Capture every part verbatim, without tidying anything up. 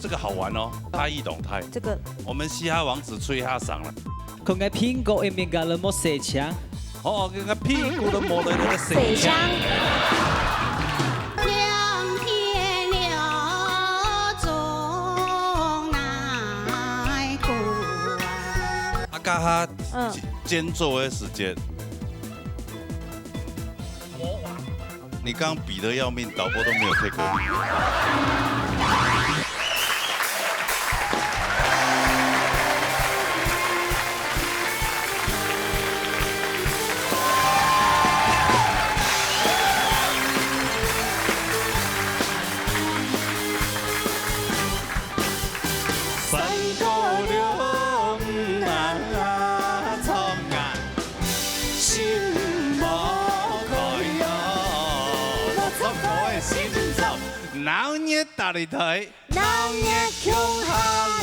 个好玩哦，大一统太。这个我们嘻哈王子吹哈上了。佢个苹果一面个人莫洗枪。哦，这个屁股都摸到那个洗枪。啊，刚刚嗯。间奏的时间。 你刚刚比得要命，导播都没有take过你。鬧热大擂台，闹热共下來。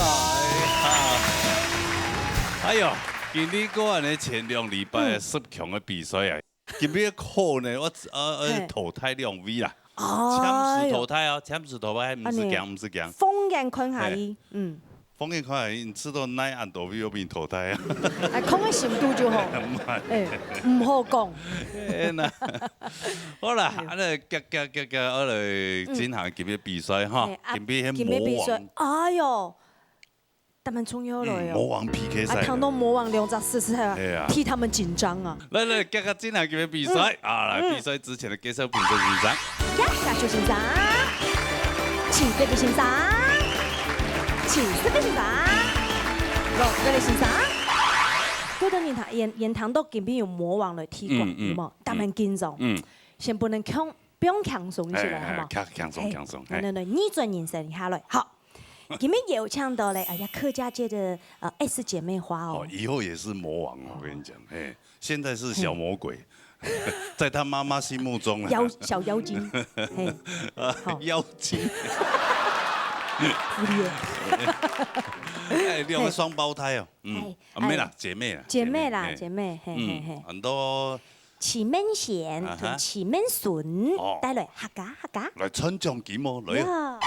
哎喲，經歷過恁呢前兩禮拜个十強个比賽啊，今晡日个課呢，我只，呃，呃，嘿。淘汰兩位啦。哦，簽署淘汰哦，簽署淘汰，毋使驚，恁呢。毋使驚。放眼看下去，嘿。嗯。 方健看來，你知道哪恁多位有被淘汰啊？哎，空个深度就好。毋係。哎，毋好講。哎，那，好啦，哎喲。啊，來，遽遽遽遽，我來進行今日比賽哈。哎，啊，今日係今日比賽，魔王。哎喲，他們重要了喲。嗯，魔王P K賽。啊，聽到魔王兩隻字是，哎呀。替他們緊張啊。來來，遽遽進行今日比賽，嗯。啊，來，嗯。比賽之前來介紹評審先生。 呀，介紹先生，請這位先生，請這位先生，來，這位先生。對等你談，演，演談到今晡日有魔王來提供，嗯，嗯，有無？當然緊張。嗯。先不能輕，不用輕鬆一下來，哎，哎，好嗎？輕，輕鬆，嘿，輕鬆，嘿。來，來，來，逆轉人生下來，好。今天有請到嘞，哎呀，客家界的，呃，S姐妹花哦。哦，以後也是魔王，我跟你講，嘿。 現在是小魔鬼，嘿。在他媽媽心目中啊。妖，小妖精，嘿，啊，好。妖精。不lieeh。哎，兩个雙胞胎哦，嗯，哎，啊，沒啦，哎。姐妹啦，姐妹啦，姐妹，嘿。姐妹，嘿，嗯，嘿，嘿。很多徐文賢，啊哈。同徐文順，哦。帶來客家，客家。來，頒獎金哦，來。呀。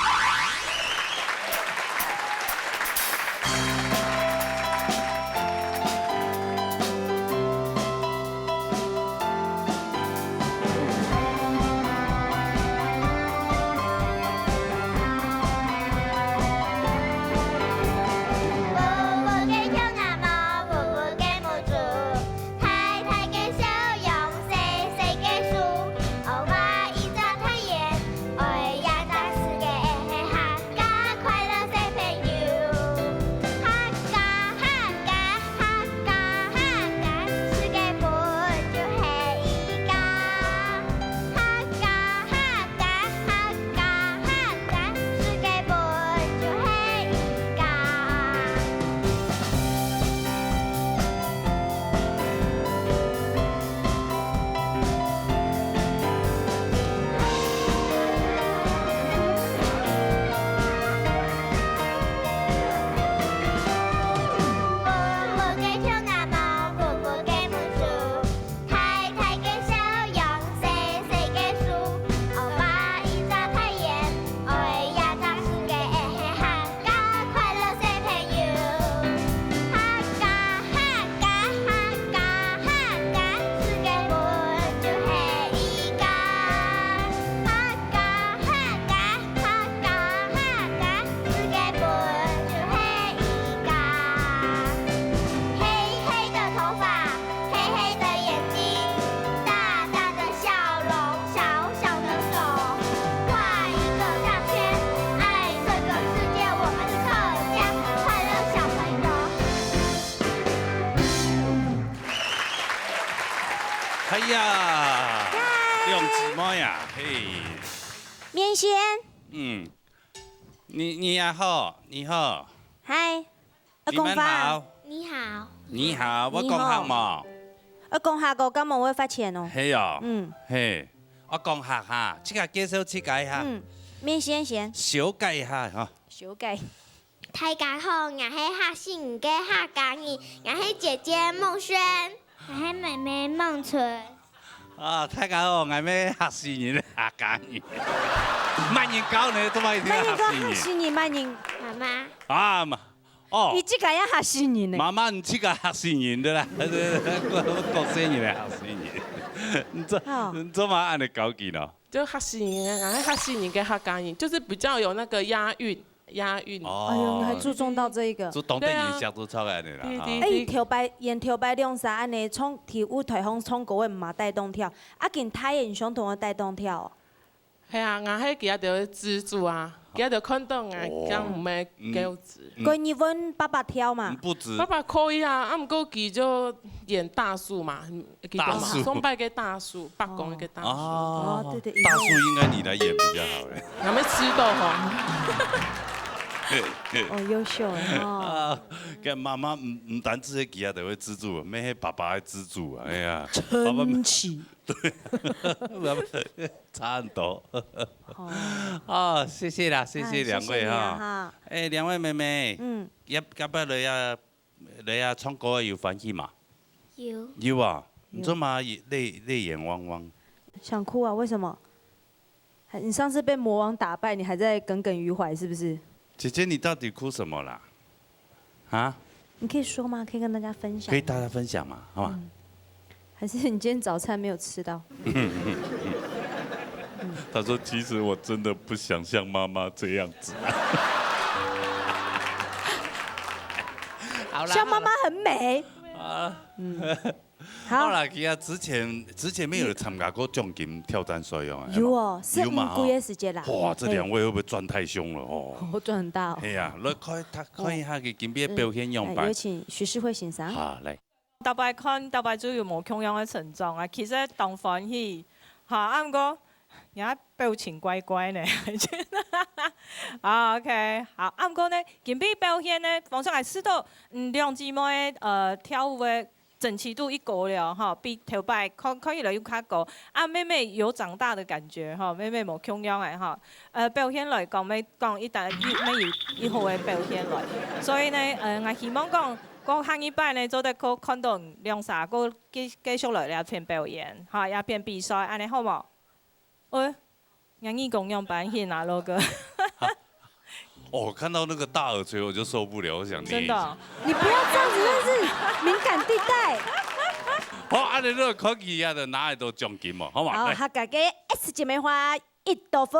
黑黑的头发，黑黑的眼睛，大大的笑容，小小的手，画一个大圈，爱这个世界，我们是客家快乐小朋友。哎呀，呀。两姊妹啊，嘿。面线。嗯，你，你也好，你好。嗨。 愛講話。你們好。你好。你好，我講客無？你好。愛講客个，敢無會罰錢哦？係哦。嗯。係，我講客哈，自家介紹自家一下。嗯，面線先。小介一下哈。小介。大家好，𠊎係客四年个客家人，𠊎係姐姐孟軒。 𠊎係妹妹孟純。啊，大家好，𠊎係客四年个客家人。麼人教你，做麼一定要客四年？麼人教客四年，麼人？媽。啊，媽，哦。你這个也嚇死人呢。媽媽，你這个嚇死人的啦，國，國細人的嚇死人。你做，哦。你做麼个恁樣搞佢呢？就嚇死人啊，還嚇死人个客家人，就是比較有那個押韻，押韻。哦。哎喲，你還注重到這一個。就當地人寫作出來的啦，哈。對，對，對。哎，頭擺，演頭擺兩儕恁樣唱，佇舞台上唱歌个，毋係帶動跳，啊，跟大人相同个帶動跳哦。 係啊，𠊎係佢兜个支柱啊，佢兜看到𠊎，哦。這樣毋係夠值。嗯。該你問爸爸跳嘛？嗯，不止。爸爸可以啊，啊，毋過佢就演大樹嘛，嗯，記得嘛？大樹。上擺个大樹，伯公个大樹。哦。哦，對，對，大樹應該你來演比較好欸。還沒吃到吼。哦，優秀欸，哦。啊，該媽媽毋，毋單止係佢兜个支柱，乜係爸爸个支柱啊，哎呀，爸爸，撐起。 對，差很多。哦。啊，謝謝啦，謝謝兩位哈。啊，謝謝你啊哈。哎，兩位妹妹，嗯。要，要不要來呀，來呀唱歌有歡喜嗎？有。有啊，有。你做麼个淚，淚眼汪汪？想哭啊？為什麼？還，你上次被魔王打敗，你還在耿耿於懷，是不是？姐姐，你到底哭什麼啦？啊？你可以說嗎？可以跟大家分享嗎？可以大家分享嘛，好吧？嗯。還是你今天早餐沒有吃到？他說：「其實我真的不想像媽媽這樣子。」好啦，像媽媽很美。啊。嗯。 好。好啦，佢啊，之前，之前乜有參加過獎金挑戰賽哦，有哦，係有嘛，五季个時節啦。吼。哇，這兩位會不會賺太兇了哦？嘿。哦，賺很大哦。係啊，來看他，看一下佢今晡日表現樣般。嗯，哎，有請徐世輝先生。好，來。逐擺看，逐擺就有無共樣个成長啊，其實當歡喜。哈，啊，毋過，人家表情怪怪呢。好，OK，好，啊，毋過呢，今晡日表現呢，方向還係到，嗯，兩姊妹，呃，跳舞个 整齊度已高了吼，比頭擺看，看起來又較高。啊，妹妹有長大的感覺吼，妹妹無共樣个吼。呃，表現來講，乜講一旦一，乜有一好个表現來。所以呢，呃，𠊎希望講，講下一擺呢，做得看，看到兩儕，過繼，繼續來這片表演，吼，這片比賽，恁呢好無？喂， 𠊎耳公樣般形啊，老哥。哦，看到那個大耳垂我就受不了，我想捏一下。真的哦。你不要這樣子，那是敏感地帶。好，恁呢就看佢啊，就拿得到獎金嘛，好嘛？好，來。客家个S姐妹花，一多分。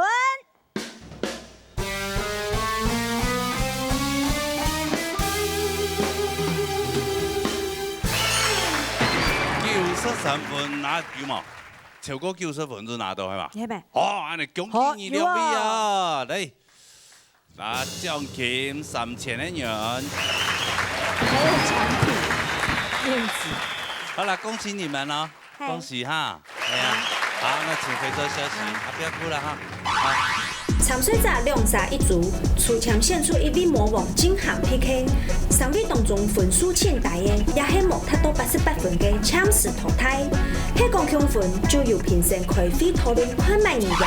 九十三分，拿有無？ 超過九十分就拿到，係嘛？係咩？好，恁呢恭喜你兩位啊！好，有啊。來，拿獎金三千个銀。還有獎品，面子。好啦，恭喜你們哦，嘿。恭喜哈！哎呀，好，那請回座休息，啊，不要哭了哈。好。 參賽者兩儕一組，抽籤選出一位魔王進行P K。三位當中分數盡低个，也係無達到八十八分个，暫時淘汰。係講共分，就由評審開會討論看麼人贏。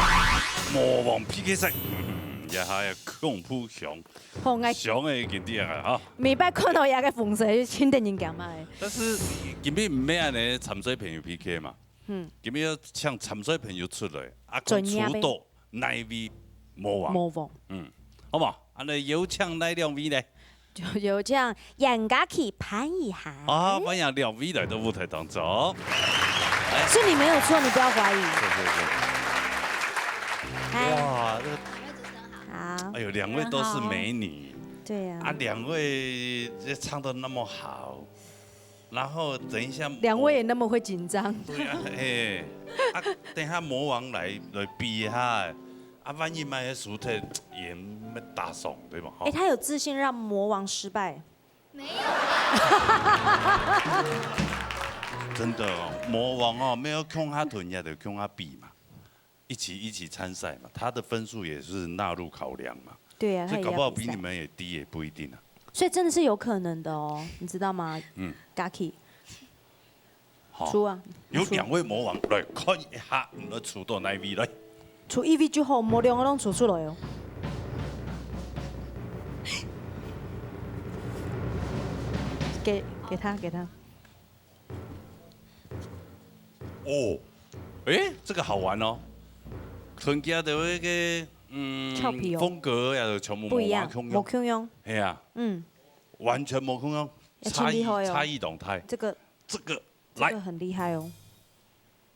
魔王P K賽，嗯，這下个恐怖相，好，𠊎相个已經這樣了哈。每擺看到這个風勢，就盡得人驚嘛。但是今晡日毋係恁呢參賽朋友P K嘛。 嗯。今晡日愛請參賽朋友出來，啊，專業个。看抽到哪位魔王。魔王。嗯，好無？恁呢有請哪兩位呢？就有請嚴家琪、潘以涵。啊，歡迎兩位來到舞台當中。來。是你沒有錯，你不要懷疑。是，是，是。嗨。哇，這個，好。哎喲，兩位都是美女。很好。對啊。啊，兩位這唱得那麼好， 然後等一下，兩位也那麼會緊張。對啊，嘿，啊，等一下魔王來，來比一下，啊，萬一萬一輸忒，也沒打爽，對吧？哈。欸，他有自信讓魔王失敗。沒有啦。真的哦，魔王哦，沒有共下吞下的，共下比嘛。 一起，一起參賽嘛，他的分數也是納入考量嘛。對啊，所以搞不好比你們也低也不一定啊。他也要比賽。所以真的是有可能的哦，你知道嗎？嗯。Gaki。好，出啊，有兩位魔王，來看一下，你們抽到哪一位？來。抽一位就好，莫兩個攏抽出來哦。給，給他，給他。 哦，欸，這個好玩哦。吞佢兜个嗯，俏皮哦。風格也全部無共樣。不一樣，無共樣。係啊，嗯，完全無共樣，要盡厲害哦。差異，差異當大。這個，這個，這個很厲害哦。來，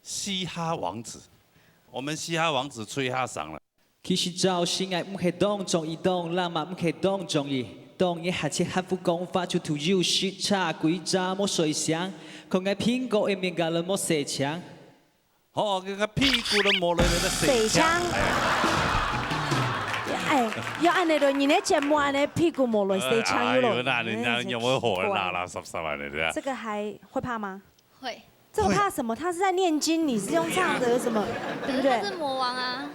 嘻哈王子，我們嘻哈王子吹下嗓了。其實早時𠊎毋係當中意，當浪漫毋係當中意，當日下切客戶講話就突有時差，歸隻無睡醒，看𠊎蘋果个面頰都無洗淨。 哦，這個屁股都摸了那個水槍。水槍。哎，要恁樣的，你的節目恁樣屁股摸了水槍又了。哎喲，那人家有沒有火了？哎，垃圾圾啊，你這樣。這個還會怕嗎？會。這個怕什麼？他是在念經，你是用唱的，有什麼？對不對？可是他是魔王啊。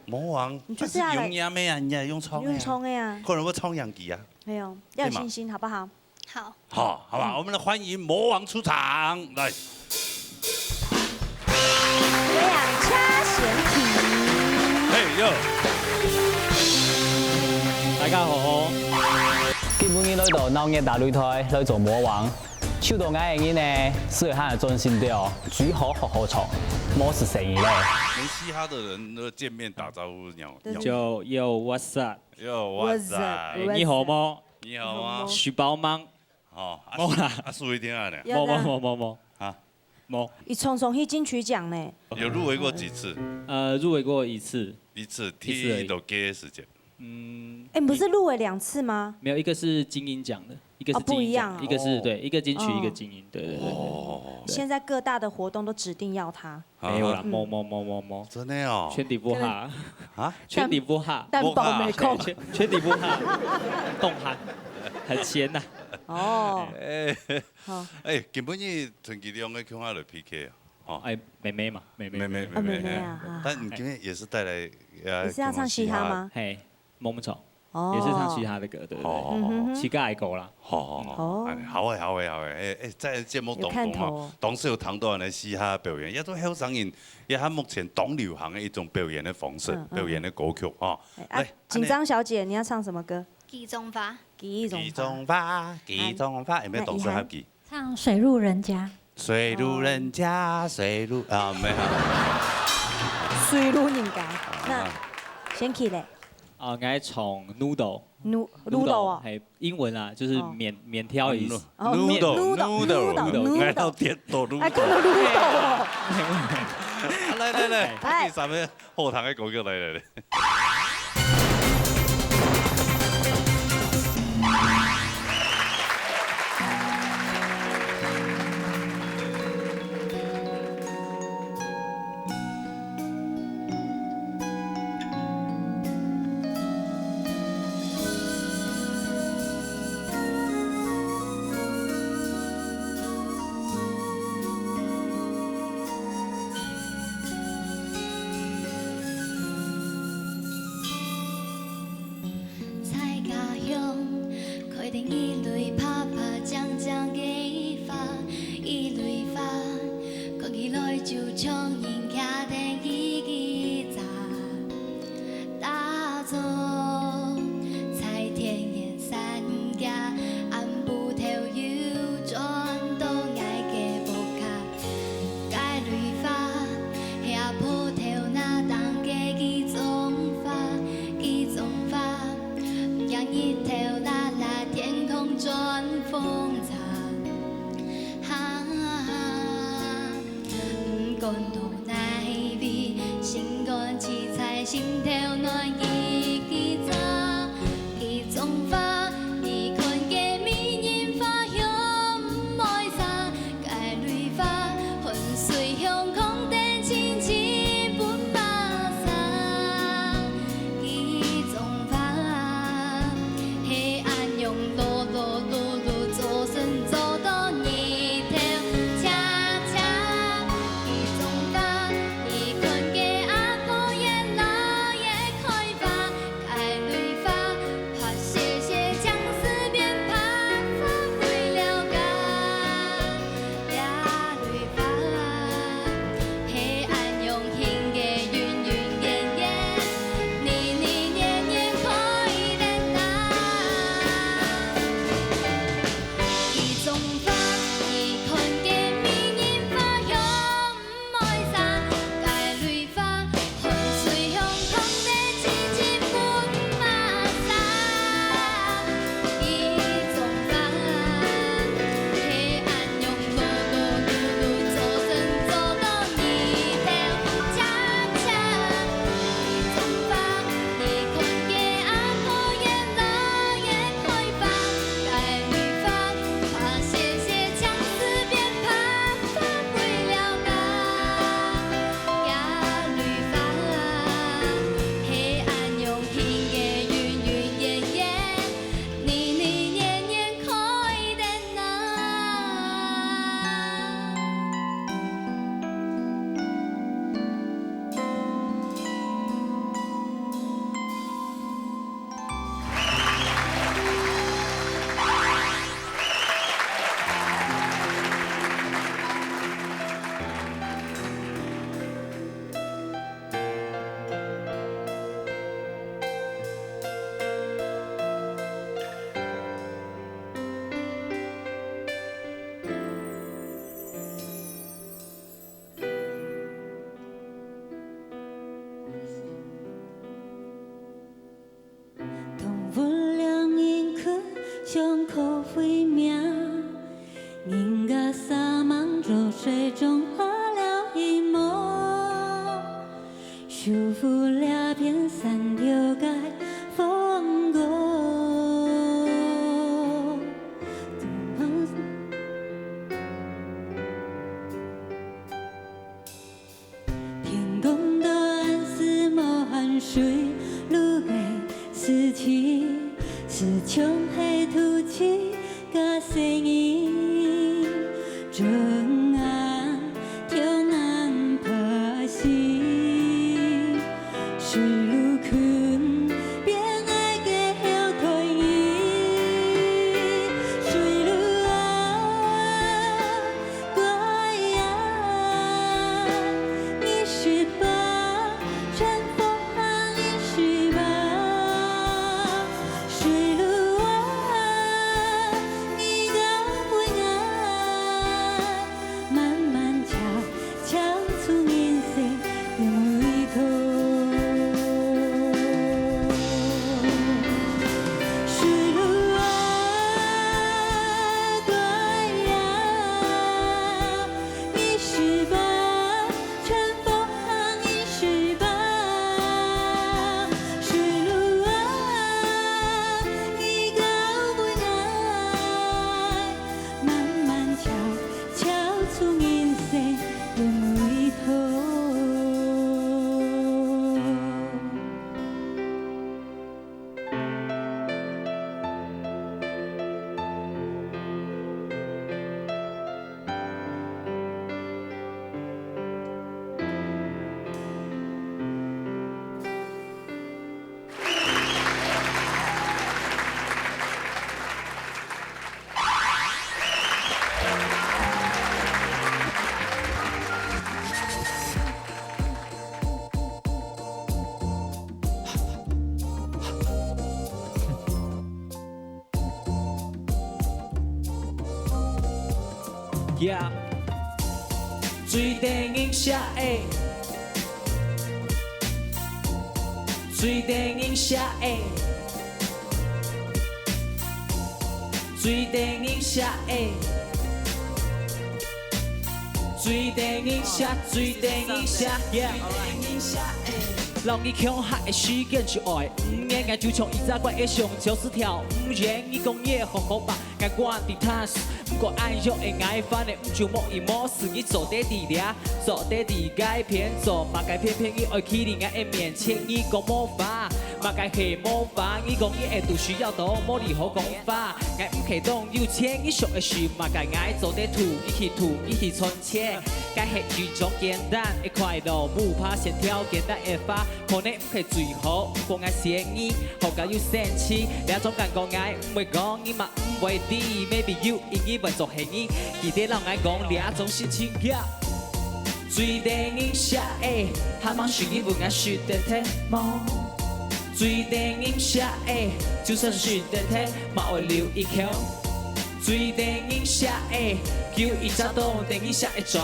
魔王，你就是要來，他是用念的啊，人家用唱的啊。用唱的啊。可能會唱洋氣啊。沒有，要有信心，好不好？ 好。好，好吧，我們來歡迎魔王出場，來。有請車賢奇。嘿喲。大家好。今晡日來到鬧熱大擂台，來做魔王。抽到𠊎个人呢，係會較專心哦，最好好好唱，無係生意咧。沒嘻哈的人都見面打招呼，你好，對，你好。就，Yo，what's up？Yo，what's up？What's up？哎，你好嗎？你好嗎？你好嗎？ 哦，啊，無啦。啊，輸一定啊呢。有的。無，無，無，無，無。啊？無。佢常常去金曲獎呢。有入圍過幾次？呃，入圍過一次。一次，一次而已。第一首歌時間。嗯，哎，你不是入圍兩次嗎？沒有，一個是金音獎的，一個是金音獎，哦，不一樣啊。一個是，對，一個金曲，哦。一個金音，對，對，對，對。哦。現在各大的活動都指定要他。 沒有啦，啊。無，無，無，無，無。真的哦。全體不哈。啊？全體不哈。蛋堡沒空。全，全體不哈。凍哈，很鹹呐。哦。哎。好。哎，今晡日陳其亮个共下來P K啊，哦。哎，妹妹嘛，妹妹，妹妹，妹妹。啊，妹妹啊，啊。但你今天也是帶來，呃，也是要唱嘻哈嗎？嘿， 無毋著，哦。也是唱嘻哈的歌，對，對，對。哦。嗯哼哼。自家个歌啦。好，好，好，哦。哎，好誒，好誒，好誒，哎，哎，在節目當中啊，有看頭哦。當時有談到呢嘻哈表演，也都後生人，也係目前當流行的一種表演的方式，嗯，嗯。表演的歌曲啊。哎，啊，來，緊張小姐，你要唱什麼歌？《幾種花》。《幾種花》。《幾種花》，《幾種花》，哎，有沒有當時合記？那遺憾。 唱《水路人家》。水路人家，水路，啊，沒有。水路人家。啊。那賢奇咧？啊，𠊎唱Noodle。Noo-，Noodle哦。係，英文啊，就係哦。免，免挑一，哦，Noodle，面，Noodle，Noodle，Noodle，Noodle。𠊎有點多Noodle。哎，講到Noodle哦。來，來，來，哎。第三个後堂个歌曲，來，來，來。在家鄉，開墾一蕊白白淨淨个花，一蕊花，看起來就像人徛等一枝。 打早，在田園散步，暗晡頭又轉到𠊎个屋下。該蕊花，係阿婆頭那頂个幾種花，幾種花，毋驚日頭辣辣，天空轉風沙。哈哈哈。 毋管到哪位，心肝自在，心頭暖一枝。幾種花，你看該迷人花香毋會散，該蕊花，汗水香空等親親分陌生。幾種花，係恁樣落落落落，做陣做到日頭斜斜。 幾種花，你看該阿哥沿路沿祝福這片山頭个風光。天公到暗時無閒，水路个事情，時常係土地个聲音，轉眼就難拍醒。水路近，變愛个後台語，水路啊， 乖啊，你是吧？春風啊，你是吧？水路啊，你敢會愛？慢慢唱，唱出人生的味道。水路啊， 乖呀，你是吧？春風啊，你是吧？水路啊，你敢會愛？慢慢唱，唱出人生的味道。 Yeah，最得人惜个，最得人惜个，最得人惜个。 最得人惜，最得人惜，yeah。摎你共下个時間就愛五年，𠊎就像一隻怪个香蕉，斯條五年，你講你个好好吧，𠊎關在task。毋過恁樣个𠊎煩个，毋就無意無事，你做得佇這，做得佇該片，做麼个偏偏你愛企佇𠊎个面前，你講無法，麼个係無法，你講你个肚屎枵到無地好講法。 𠊎毋係當有錢，你想个係麼个？𠊎做得渡你去，渡你去賺錢。該係一種簡單个快樂，毋怕先挑簡單个話，可能毋係最好，毋過𠊎選你，好加有生趣。這種感覺𠊎毋會講，你嘛毋會知。Maybe you因為做係你，記得摎𠊎講這種心情呀。 最得人惜个，還吂識你分𠊎識得忒無？最得人惜个，就算識得忒，嘛愛留一口。最得人惜个，就一直當得人惜个嘴。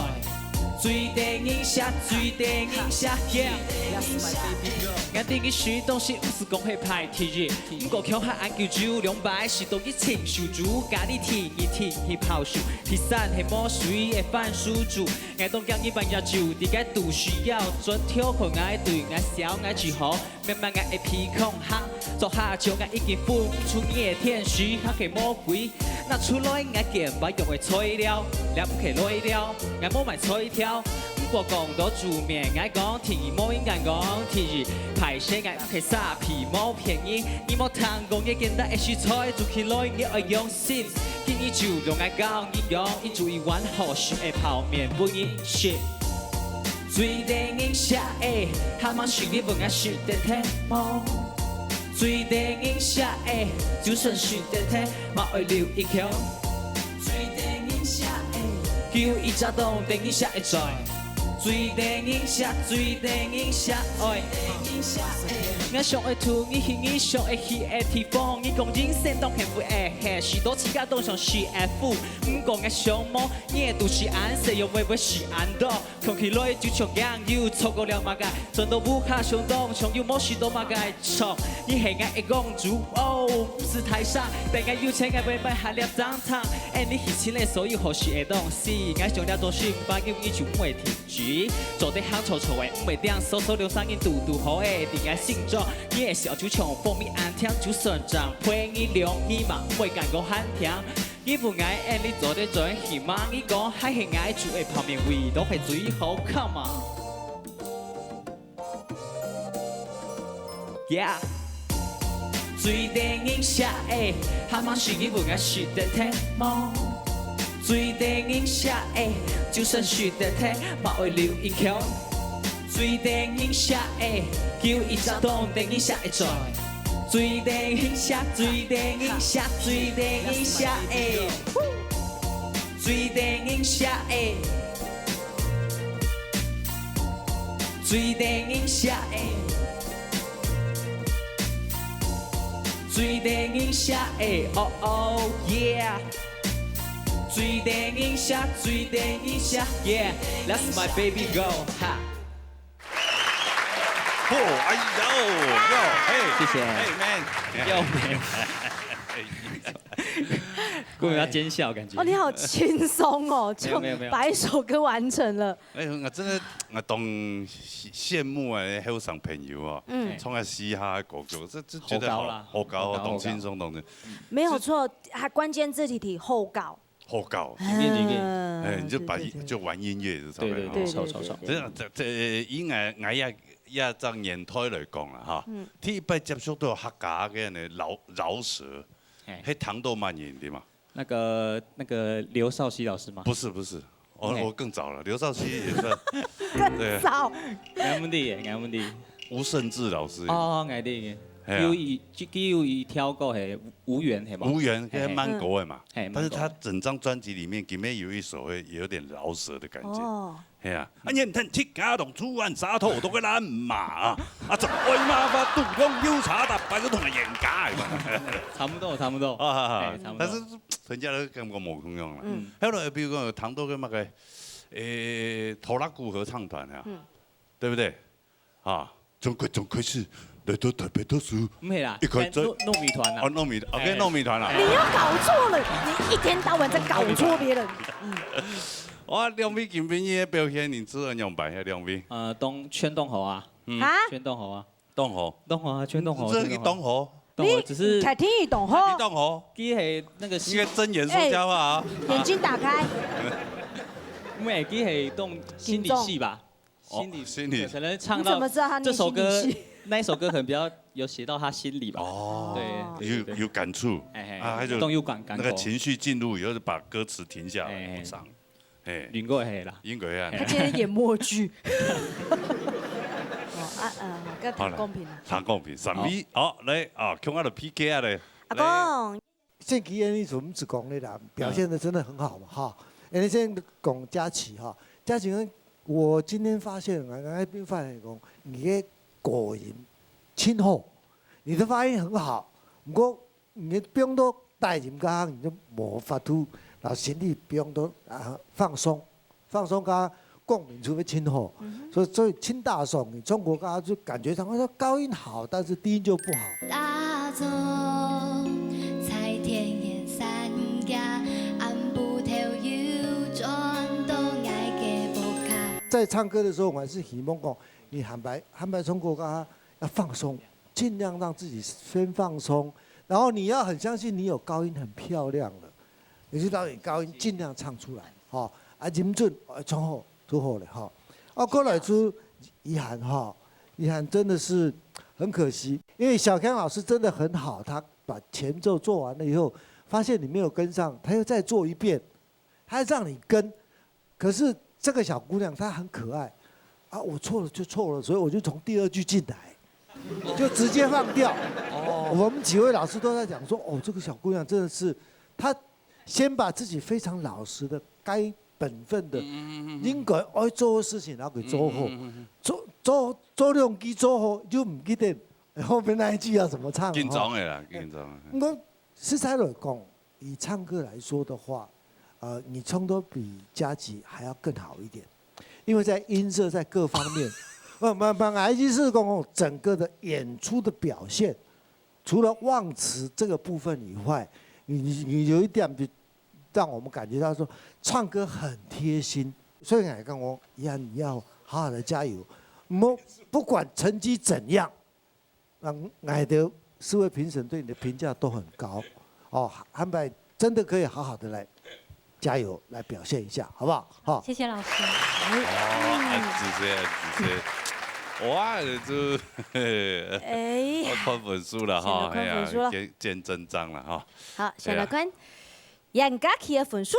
最得人惜，最得人惜，yeah。𠊎知你食東西毋係講係排第一，毋過共下恁久就兩擺，食到你親手煮，咖哩第二，第二泡手，第三係無水个番薯煮。 𠊎當驚你半夜就在該肚屎枵，轉頭看𠊎，對𠊎笑𠊎就好，慢慢𠊎个鼻孔紅，做下就𠊎已經分出你个天使還係魔鬼。拿出來𠊎肩膀用个材料，這毋係來料，𠊎無賣菜條。毋過講到煮麵，𠊎講第一無應該講第二，歹勢𠊎毋係沙皮無騙人，你無聽講个簡單个食材，煮起來你愛用 心，今日就用𠊎教你用，一煮一碗好食个泡麵分你食。最得人惜个，還吂識你分𠊎識得忒無？最得人惜个，就算識得忒，嘛愛留一口。最得人惜个，就一直當得人惜个嘴。 最得人惜，最得人惜，愛。𠊎想愛渡你去你想愛去个地方，你講人生當幸福个，係食到自家當想食个苦。毋過𠊎想無，你个肚屎恁細，又會會食恁多。看起來就像硬又錯過了麼个，轉到屋下想當像又無食到麼个。錯，你係𠊎个公主，哦，毋使大聲，等𠊎有錢，𠊎會買下粒糖糖。哎，你去尋个所有好食个東西，𠊎想這種生活，你就毋會停止。做得行錯錯个，毋會聽，所所兩三人堵堵好个，定愛心中，你个笑就像蜂蜜恁甜，就算長輩你兩耳嘛，毋會感覺寒天。你不愛，你做得轉去嘛，你講還係愛煮个泡麵味道係最好，come on。Yeah。 最得人惜个，還嘛是你不愛食得忒無？最得人惜个，就算食得忒，嘛會留一口。最得人惜个，就一隻當得人惜个嘴。最得人惜，最得人惜，最得人惜个，最得人惜个。 最得人惜个，最得人惜个，oh oh yeah。最得人惜，最得人惜，yeah。That's my baby girl，哈。哦，哎呦，呦，嘿，谢谢。嘿，man，呦，man。故意要奸笑感觉。哦，你好轻松哦，就没有，没有，没有。把一首歌完成了。 哎，我真个，我當羨，羨慕啊，後生朋友哦，嗯。唱个嘻哈个歌曲，這，這覺得好，好高啦，好高哦，好高，當輕鬆，當輕。沒有錯，它關鍵字題題好高。好高。真的，真的。嗯，哎，你就把，對，對，對。就玩音樂就差不多。對，對，對，對，超，超，超。對，對。這樣，這，這，以𠊎，𠊎也，也這年代來講啦，哈，嗯。第一擺接觸到客家个呢，饒，饒舌，嘿。係聽著麼人，對嗎？ 那個，那個劉少熙老師嗎？不是，不是，我，哎。我更早了，劉少熙也算，對。更早。𠊎毋知个，𠊎毋知。吳盛智老師。哦，𠊎知个。哎呀。有一，就，就有一條歌係無緣，係無？無緣，嘿，嘿。該蠻高个嘛。嘿，但是他蠻高个。整張專輯裡面，裡面有一首會有點饒舌的感覺。哦。 係啊，啊，你看自家同出版社討到个人嘛，啊，啊，做愛嘛法度用油茶打扮个同人家个嘛。差不多，差不多。啊，哈，哈，哎，差不多。但是人家都感覺無共樣啦。嗯。後來比如講有談到个那個，誒，拖拉庫合唱團啊，嗯。對不對？啊，中國，中國是來到台北讀書，毋係啦，一開始，糯，糯米團啦。哦，糯米，OK，哎。糯米團啦。哎。你又搞錯了，你一天到晚在搞錯別人。嗯。 哇，兩位今晡日个表現，恁仔仰般？兩位？呃，當，全當好啊。嗯。啊？全當好啊。當好。當好啊，全當好，這全當好。當好，你，只是你才聽伊當好。你當好。佢係那個，應該睜眼說瞎話啊。眼睛打開。毋係，佢係當心理戲吧？緊張。哦，心理，心理。可能唱到你怎麼知道他念這首歌，心理戲？那一首歌可能比較有寫到他心裡吧。哦，對，對，對。有，有感觸。哎，哎，啊，他就動有感，感口。那個情緒進入以後，就把歌詞停下來，哎，哎。不唱。 嘿。應該係啦。應該啊。他今天演默劇。哦，啊，呃，好，該好啦，談公平啦。談公平，三位，好。好，來，啊，共下來PK啊咧。阿公。來。正經恁樣做毋係講你啦，表現得真的很好嘛，哈。恁樣先講嘉琪哈，嘉琪呢，我今天發現，我，我那邊發現講，你个高音真好，你的發音很好，毋過 你放到低音該項，你就無法度，然後心裡放到，啊，放鬆，放鬆佮共鳴就會真好。嗯哼。所以，所以真大聲，你唱歌該就感覺上說高音好，但是低音就不好。打從在田園山腳，暗晡頭又轉到𠊎个屋下。在唱歌的時候，我還是希望講，你坦白，坦白唱歌，佮他要放鬆，盡量讓自己先放鬆， 然後你要很相信你有高音很漂亮了，你就讓你高音盡量唱出來，吼，啊，音準，呃，唱好，就好了，吼。啊，過來就遺憾，吼，遺憾真的是很可惜，因為小強老師真的很好，他把前奏做完了以後，發現你沒有跟上，他又再做一遍，他讓你跟，可是這個小姑娘她很可愛，啊，我錯了就錯了，所以我就從第二句進來，就直接放掉。哦。我們幾位老師都在講說，哦，這個小姑娘真的是，她先把自己非常老實的、該本分的，嗯，嗯，嗯，嗯。應該愛做的事情，然後給做好。嗯，嗯，嗯，嗯。做，做，做兩句做好，就毋記得後面那一句要怎麼唱，緊張的啦，吼。緊張的。毋過，實在來講， 以唱歌來說的話，呃，你唱得比嘉琪還要更好一點，因為在音色在各方面，不，不，不，我的意思是講，整個的演出的表現，除了忘詞這個部分以外，你，你，你有一點就讓我們感覺到說，唱歌很貼心，所以𠊎講，𠊎，你要好好的加油，莫，不管成績怎樣，讓𠊎的四位評審對你的評價都很高。哦，韓白真的可以好好的來加油，來表現一下，好不好？好。謝謝老師。哦，恁仔細，恁仔細。哇，這，哎，我看分數了哈，先來看分數了哎呀，見見真章了哈。好，先來看嚴家琪个分數。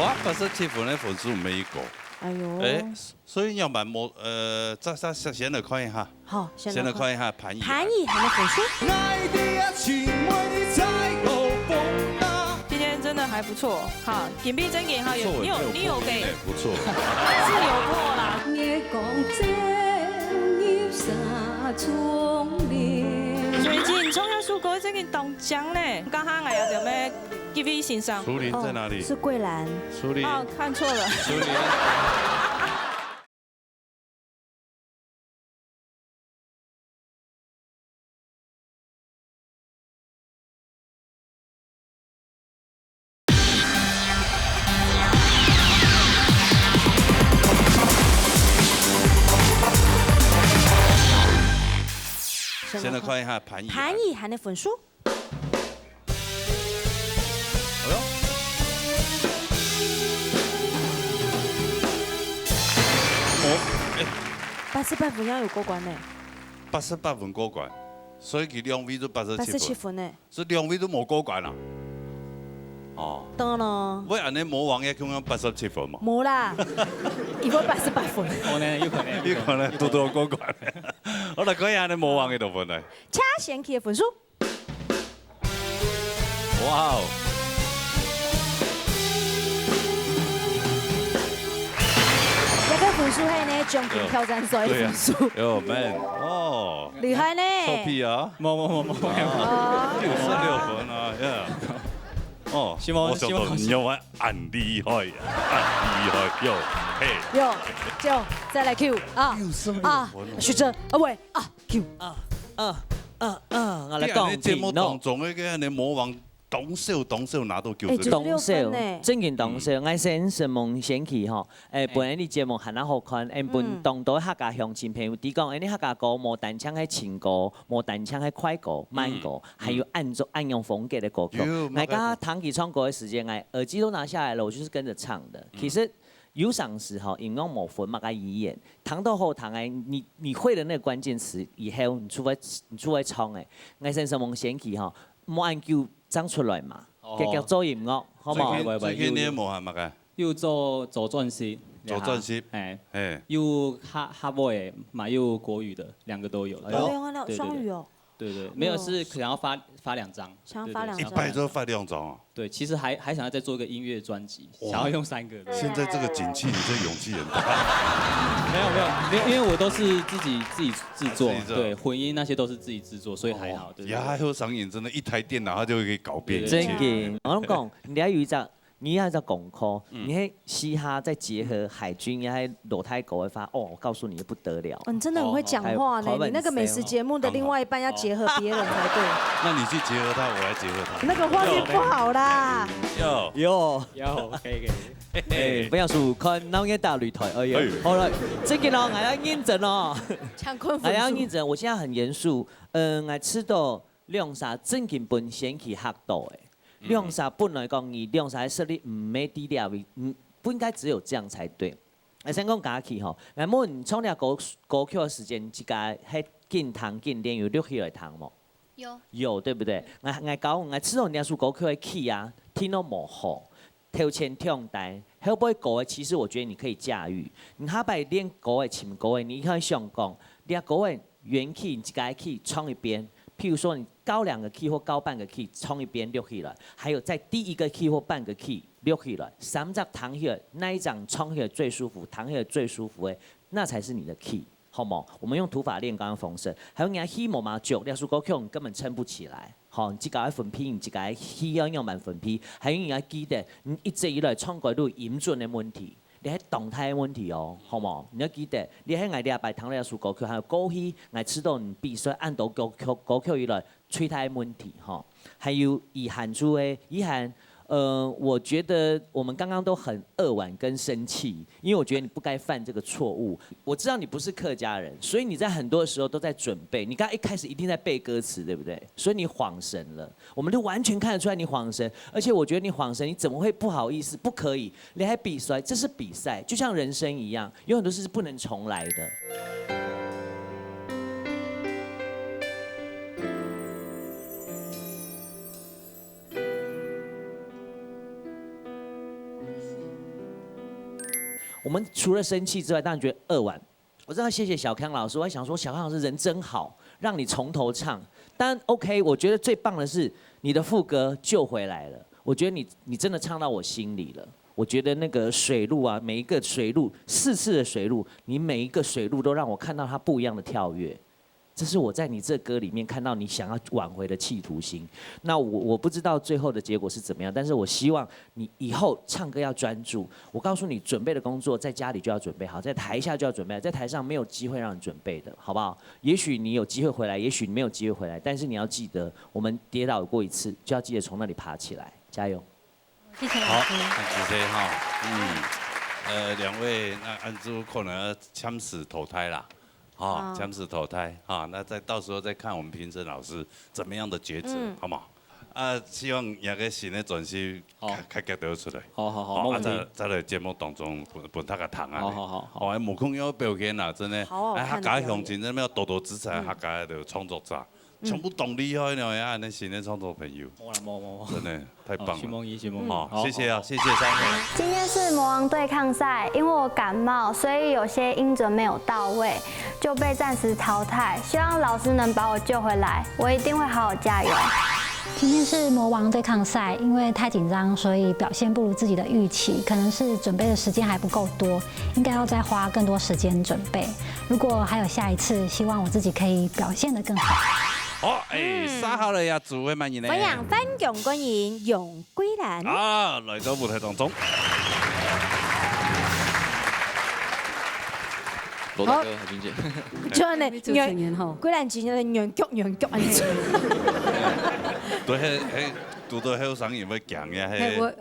哇，八十七分个分數毋係一個。哎呦，哎，所以要蠻模，呃，再再先先來看一下，好，先先來來看看一下潘怡涵。潘怡涵个分數。哪一个啊，请问你在何方啊？今天真的还不错哈，紧闭真紧哈，有你有你有给不错。是有破啦。月光照入沙窗棂。最近唱這首歌真緊當靚呢，剛剛哎呀，有沒有？K V 欣賞。淑玲在哪裡？是桂蘭。淑玲，哦，看錯了。淑玲。先來看一下潘怡涵。潘怡涵个分數。哎呦，哦，哎，八十八分也有過關呢，八十八分過關，所以佢兩位都八十八十七七分，分呢。所以兩位都無過關啊。哦，當然咯，會恁呢魔王也共樣八十七分嘛？無啦，一个八十八分。可能有可能，有可能堵到過關。好啦，可以恁呢魔王幾多分呢？車賢佢个分數。哇哦！這个分數係呢，獎金挑戰賽个分數。有 man 哦，厲害呢。臭屁啊！無無無無，哦，九十六分啊，yeah。哦，希望我想到你有恁厲害，恁厲害，有，嘿。有，就再來 Q 啊九十六啊分哦，許哲啊喂啊 Q。啊啊啊啊！我來講你節目當咯。中个个你魔王當少當少拿到九哎十六，九十六分呢當少，正經當少。𠊎先承蒙先去吼，誒，本來你節目還較好看，誒，分當多客家鄉親朋友知講，誒，你客家歌無單淨係情歌，無單淨係快歌、慢歌，還有恁種恁樣風格个歌曲。有𠊎剛剛聽佢唱歌个時間，𠊎耳機都拿下來了，我就是跟著唱的。其實有當時吼，音樂無分麼个語言，聽到好聽个，你你會的那個關鍵詞以後，你出來你出來唱誒，𠊎先承蒙先去吼，莫恁久正出來嘛，哦遽遽做音樂，好無？最近最近你無喊麼个？又做做專輯，做專輯哎，嘿，又客客話的嘛，又國語的，兩個都有。漂亮啊，那對對對雙語哦，對對，沒有是想要發發兩張，想要發兩張對對一擺就發兩張哦。對，其實還還想要再做一個音樂專輯，哇想要用三個。現在這個景氣，你這勇氣很大。沒有沒有沒有，因為我都是自己自己製作自己製，作對，混音那些都是自己製作，所以還好。對對對呀，還有嗓音，真的，一台電腦它就可以搞變一切。正經，𠊎同你講，你還有一隻，你還有一隻功課，你係試下再結合海軍，也係羅大哥个話，哦，我告訴你不得了。哦，你真的很會講話呢。哦你那個美食節目的另外一半要結合別人才對，那你去結合他，我來結合他。那個畫面不好啦。有有，有可以可以。哎，不要輸，看鬧熱打擂台，哎呀哎，好了，正經哦，𠊎愛認真哦。乾坤哎呀，分數認真，我現在很嚴肅。呃，𠊎知道兩儕正經分先去嚇到誒，兩儕本來講你兩儕實力毋係在這位，嗯，不應該只有這樣才對。誒，先講家琪吼，𠊎問你唱這歌歌曲个時間，自家係緊聽緊練有錄起來聽無？有，有，對不對？𠊎𠊎講，𠊎知道你這首歌曲个key啊，聽到無好，頭前唱低，後背高个，其實我覺得你可以駕馭。你下擺練高个、唱高个，你可以想講，這高个原key，你自家key唱一遍。譬如說，你高兩個key或高半個key唱一遍錄起來，還有在第一個key或半個key錄起來，三隻聽起來，哪一張唱起來最舒服，聽起來最舒服个，那才是你的key。 好無？我們用土法煉鋼的方式，還有你个key無嘛足，這首歌曲你根本撐不起來。吼，你自家愛分配，你自家key要仰般分配，還有你愛記得，你一直以來唱歌都有音準的問題。你係當大个問題哦，好無？你要記得，你係𠊎這擺聽了這首歌曲，還有過去𠊎知道你比賽恁多歌曲，歌曲以來最大个問題吼。還有遺憾就係，遺憾，呃，我覺得我們剛剛都很扼腕跟生氣，因為我覺得你不該犯這個錯誤。我知道你不是客家人，所以你在很多的時候都在準備。你剛剛一開始一定在背歌詞，對不對？所以你晃神了。 我們就完全看得出來你晃神，而且我覺得你晃神，你怎麼會不好意思？不可以，你還比賽，這是比賽，就像人生一樣，有很多事是不能重來的。我們除了生氣之外，當然覺得扼腕，我真的要謝謝小康老師，我還想說小康老師人真好，讓你從頭唱。但 OK，我覺得最棒的是你的副歌救回來了，我覺得你你真的唱到我心裡了。我覺得那個水路啊，每一個水路，四次的水路，你每一個水路都讓我看到它不一樣的跳躍。這是我在你這歌裡面看到你想要挽回的企圖心。那我我不知道最後的結果是怎麼樣，但是我希望你以後唱歌要專注。我告訴你，準備的工作在家裡就要準備好，在台下就要準備好，在台上沒有機會讓你準備的，好不好？也許你有機會回來，也許你沒有機會回來，但是你要記得，我們跌倒過一次，就要記得從那裡爬起來，加油！謝謝老師。好，很仔細哈，嗯，呃，兩位，那恁樣可能要暫時淘汰啦。 哈，哦。暫時淘汰哈，那再到時候再看我們評審老師怎麼樣的抉擇，嗯。好嗎？啊，希望你个新的專輯好。較，較遽就出來。好，好，好，好，啊，無問題。再，再來節目當中分，分大家聽啊。好，好，好，好。哦，哎，無共樣表現啦，真的。好好看的表演。哎，客家鄉親真的要多多支持嗯。客家的創作者，嗯。全部當厲害呢，啊，恁新的創作朋友。無啦，無，無，無。真的。 太棒了。哦，承蒙你，承蒙你。好，好，謝謝啊，好。謝謝三位。今天是魔王對抗賽，因為我感冒，所以有些音準沒有到位，就被暫時淘汰。希望老師能把我救回來，我一定會好好加油。今天是魔王對抗賽，因為太緊張，所以表現不如自己的預期，可能是準備的時間還不夠多，應該要再花更多時間準備。如果還有下一次，希望我自己可以表現得更好。好，哎，嗯。續下來啊，主委滿意呢？歡迎反共軍人楊 桂蘭。啊，來到舞台當中。羅大哥，好。海君姐。就恁樣，女主持人吼。桂蘭姐就軟腳軟腳恁樣。對，係，係，堵到後生人會驚呀，係。係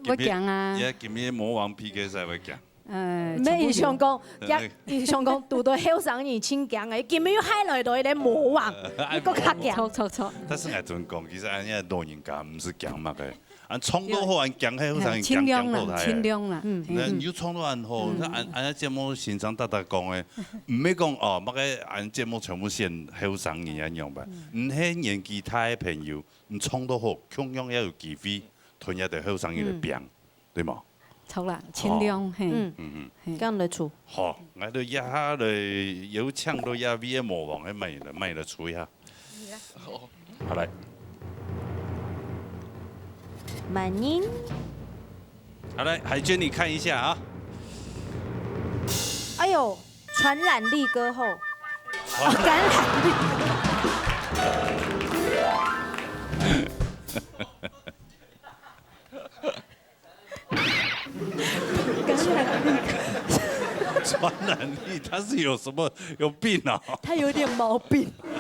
，𠊎，𠊎驚啊。今日，今日魔王P K賽會驚。 呃，毋係，全部有。佢想講，嗯，佢，佢想講，堵到後生人真驚欸，今晡日又害來到一個魔王，呃，你還較驚。著，著，著。但是𠊎同你講，其實恁樣老人家毋使驚麼个，恁唱到好，恁驚，該後生人驚，盡量啦，驚到佢。盡量啦。嗯。你又唱到恁好，嗯。該恁，恁樣節目先生大大講欸，毋係講哦，麼个恁節目全部選後生人恁樣吧？嗯。你係年紀大个朋友，你唱到好，共樣也有機會同這兜後生人來拚。嗯。 對無？著啦，盡量，哦。嘿。嗯。嗯嗯。嘿。恁樣來唱。好，𠊎兜這下來邀請到這位个魔王，來，來，來吹一下。好。好，來。慢音。好，來，海娟，你看一下啊。哎喲，傳染力歌后。傳染力。傳染力，他是有什麼，有病啊？他有點毛病。傳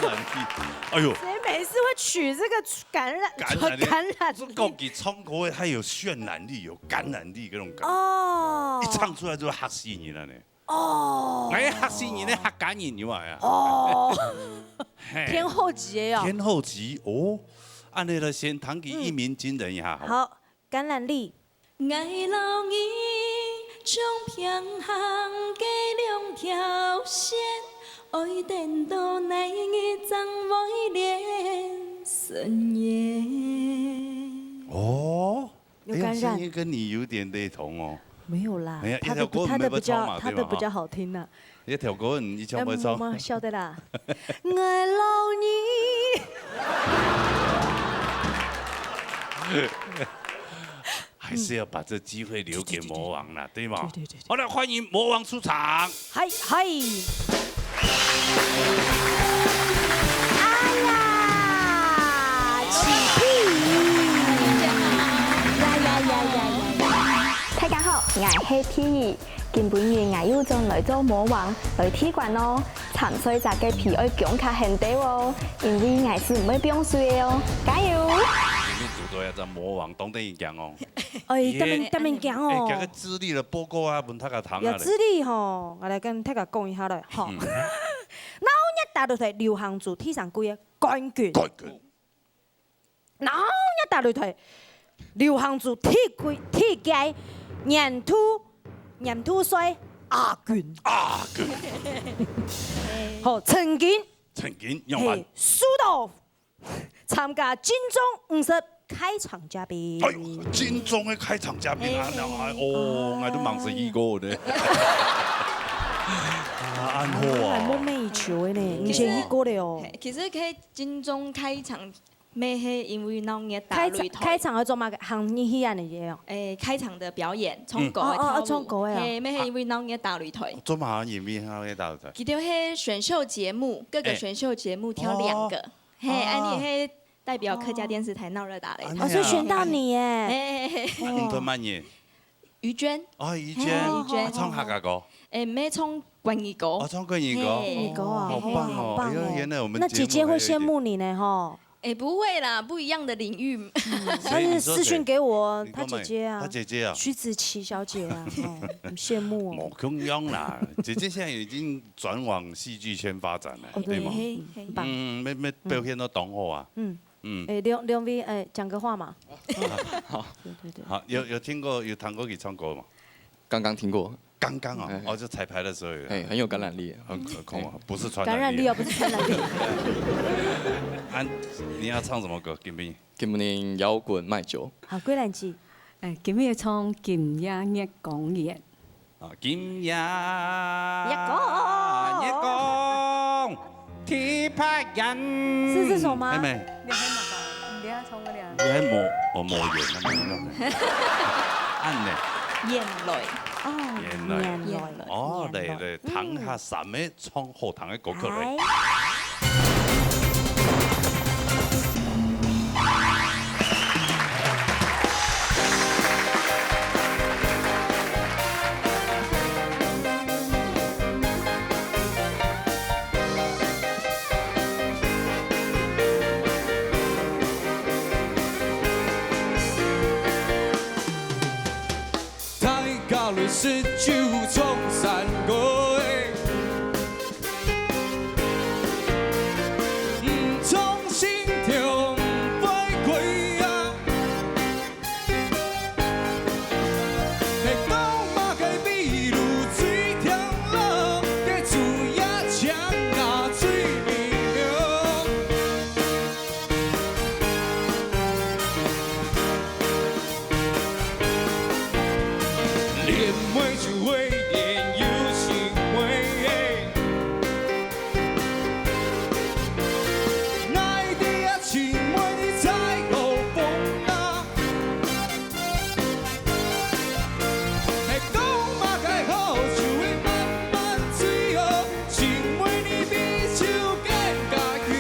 染力，哎喲。誰沒事會取這個傳染，傳染力？傳染力。這个佢唱歌，他有渲染力，有感染力，那種感覺。哦。一唱出來就會嚇死人了呢。 哦。哎，嚇死人个客家人有無啊？哦。嘿。天后級个哦。天后級哦，恁樣來先聽佢一鳴驚人一下，好。好，感染力。𠊎摎你像平行个兩條線，愛等到哪日正會連成緣。哦。 有感染。哎呀，聲音跟你有點類同哦。沒有啦，哎呀，他的，一條歌你會唱嘛，他的比較，對吧？他的比較好聽啊。哈。一條歌你以前會唱。要摸摸笑的啦。我老你。還是要把這機會留給魔王啦，對嗎？對，對，對，對。好了，歡迎魔王出場。 嗨，嗨。哎呀，起屁！呀呀呀呀呀！第一，今晡日𠊎又轉來做魔王，來踢館哦！參賽者个皮愛弓較絚兜哦，因為𠊎係毋會放水个哦！加油！今日堵到一隻魔王，當得人驚哦。哎，伊个，當得人驚哦。哎，這个資歷个報告啊，分大家聽下咧。有資歷吼，𠊎來跟大家講一下咧，吼。嗯。哪有熱打擂台流行組第三季个冠軍？冠軍。 然後呢，打擂台流行組第幾，第幾屆年度，年度賽亞軍。亞軍。好，曾經，曾經，仰般？嘿，輸到參加金鐘五十開場嘉賓。哎喲，金鐘个開場嘉賓啊，嘿。那還，哦，𠊎都忙死一個呢。啊，恁好啊。還夢寐以求个呢，嘿，毋係一個了哦。嘿，其實去金鐘開場 乜係因為鬧熱打擂台。開場，開場愛做麼个？行入去恁樣个哦。誒，開場的表演，唱歌个，嗯。哦，哦，哦，跳舞。唱歌个哦。嘿，乜係因為鬧熱打擂台。做麼个因為鬧熱打擂台？佢兜係選秀節目，各個，誒。選秀節目挑兩個。哦。嘿，哦。恁樣係代表客家電視台鬧熱打擂台。哦，所以選到你耶。嘿，嘿，嘿。哦。你同麼人？ 于娟。哦，于娟。嘿，于娟。啊，唱客家歌？誒，毋係，唱國語歌。哦，唱國語歌。嘿。國語歌啊，好棒哦。好棒哦。哎呀，原來我們節目還有一點。那姐姐會羨慕你呢，吼。誒，不會啦，不一樣的領域。嗯，所以你說誰？她是私訊給我，你跟我們，她姐姐啊。她姐姐啊。徐子淇小姐啊，哦，很羨慕哦。無共樣啦，姐姐現在已經轉往戲劇圈發展了，哦，對。對嗎？嘿，嘿。很棒。嗯，乜，乜表現都當好啊。嗯。 嗯。誒，兩，兩位，誒，講個話嘛。好。對，對，對。好，有，有聽過，有聽過佢唱歌嗎？剛剛聽過。剛剛哦，哎，哎。哦，就彩排的時候有。哎，很有感染力。很可控啊，不是傳染力。感染力哦，不是傳染力。啊，你要唱什麼歌？Give me。今晡日搖滾賣酒。好，歸蘭姐。哎，今日唱今夜月光圓。 啊，今夜月光，月光，第八眼。是這首嗎？係無？你還沒唱，你還唱過了。你還無，哦，無眼，那沒有。暗呢？眼淚。哦，眼淚。眼淚。眼淚。哦，眼淚。來，來，聽下三个唱好聽个歌曲來。來。 大家來食酒唱山歌仔，毋唱心中毋會開啊。係講麼个美女最甜咯，該主也像啊最美妙。 連袂就會連有情味。哪會知啊，情味你在何方啊？係講麼个好酒會慢慢醉哦，情味你比酒更加強。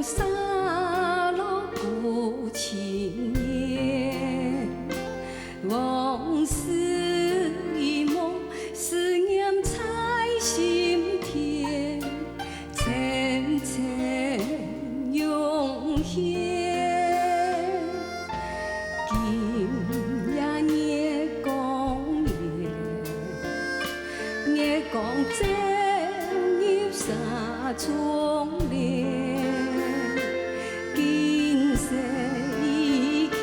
沙落古琴夜，往事一梦，思念在心田，层层涌现。今夜月光圆， 月光照入沙窗帘，金色衣袖，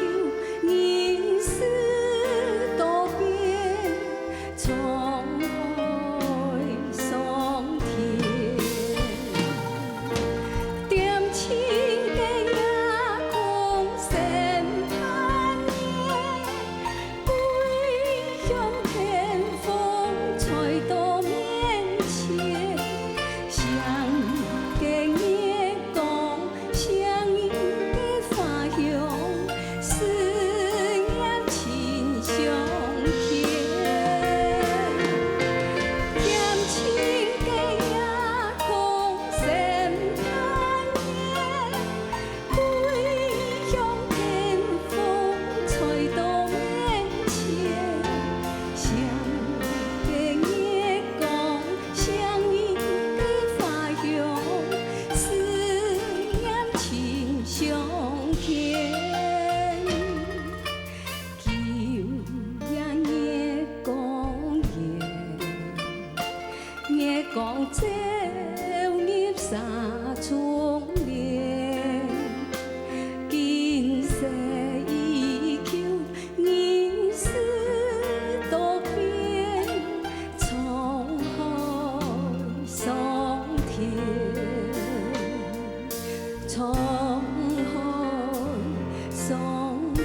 银丝多变，沧海桑田。恬静个夜空，深盼夜。 桂香天风吹到面前，想你个月光，想你个花香，思念亲相牵。恬静个夜空，深盼夜。 桂香天风吹到面前，想你个月光，想你个花香，思念亲相牵。今夜月光圆， 月光照入沙窗帘，金色衣袖，银丝多变，沧海桑田。 沧海桑田。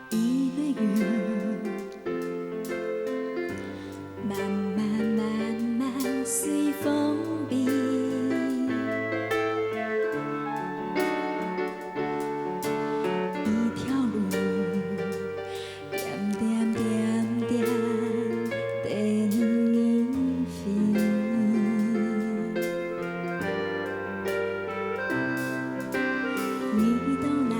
一轮云，慢慢慢慢随风飞。一条路， 点点点点等你飞。你到哪？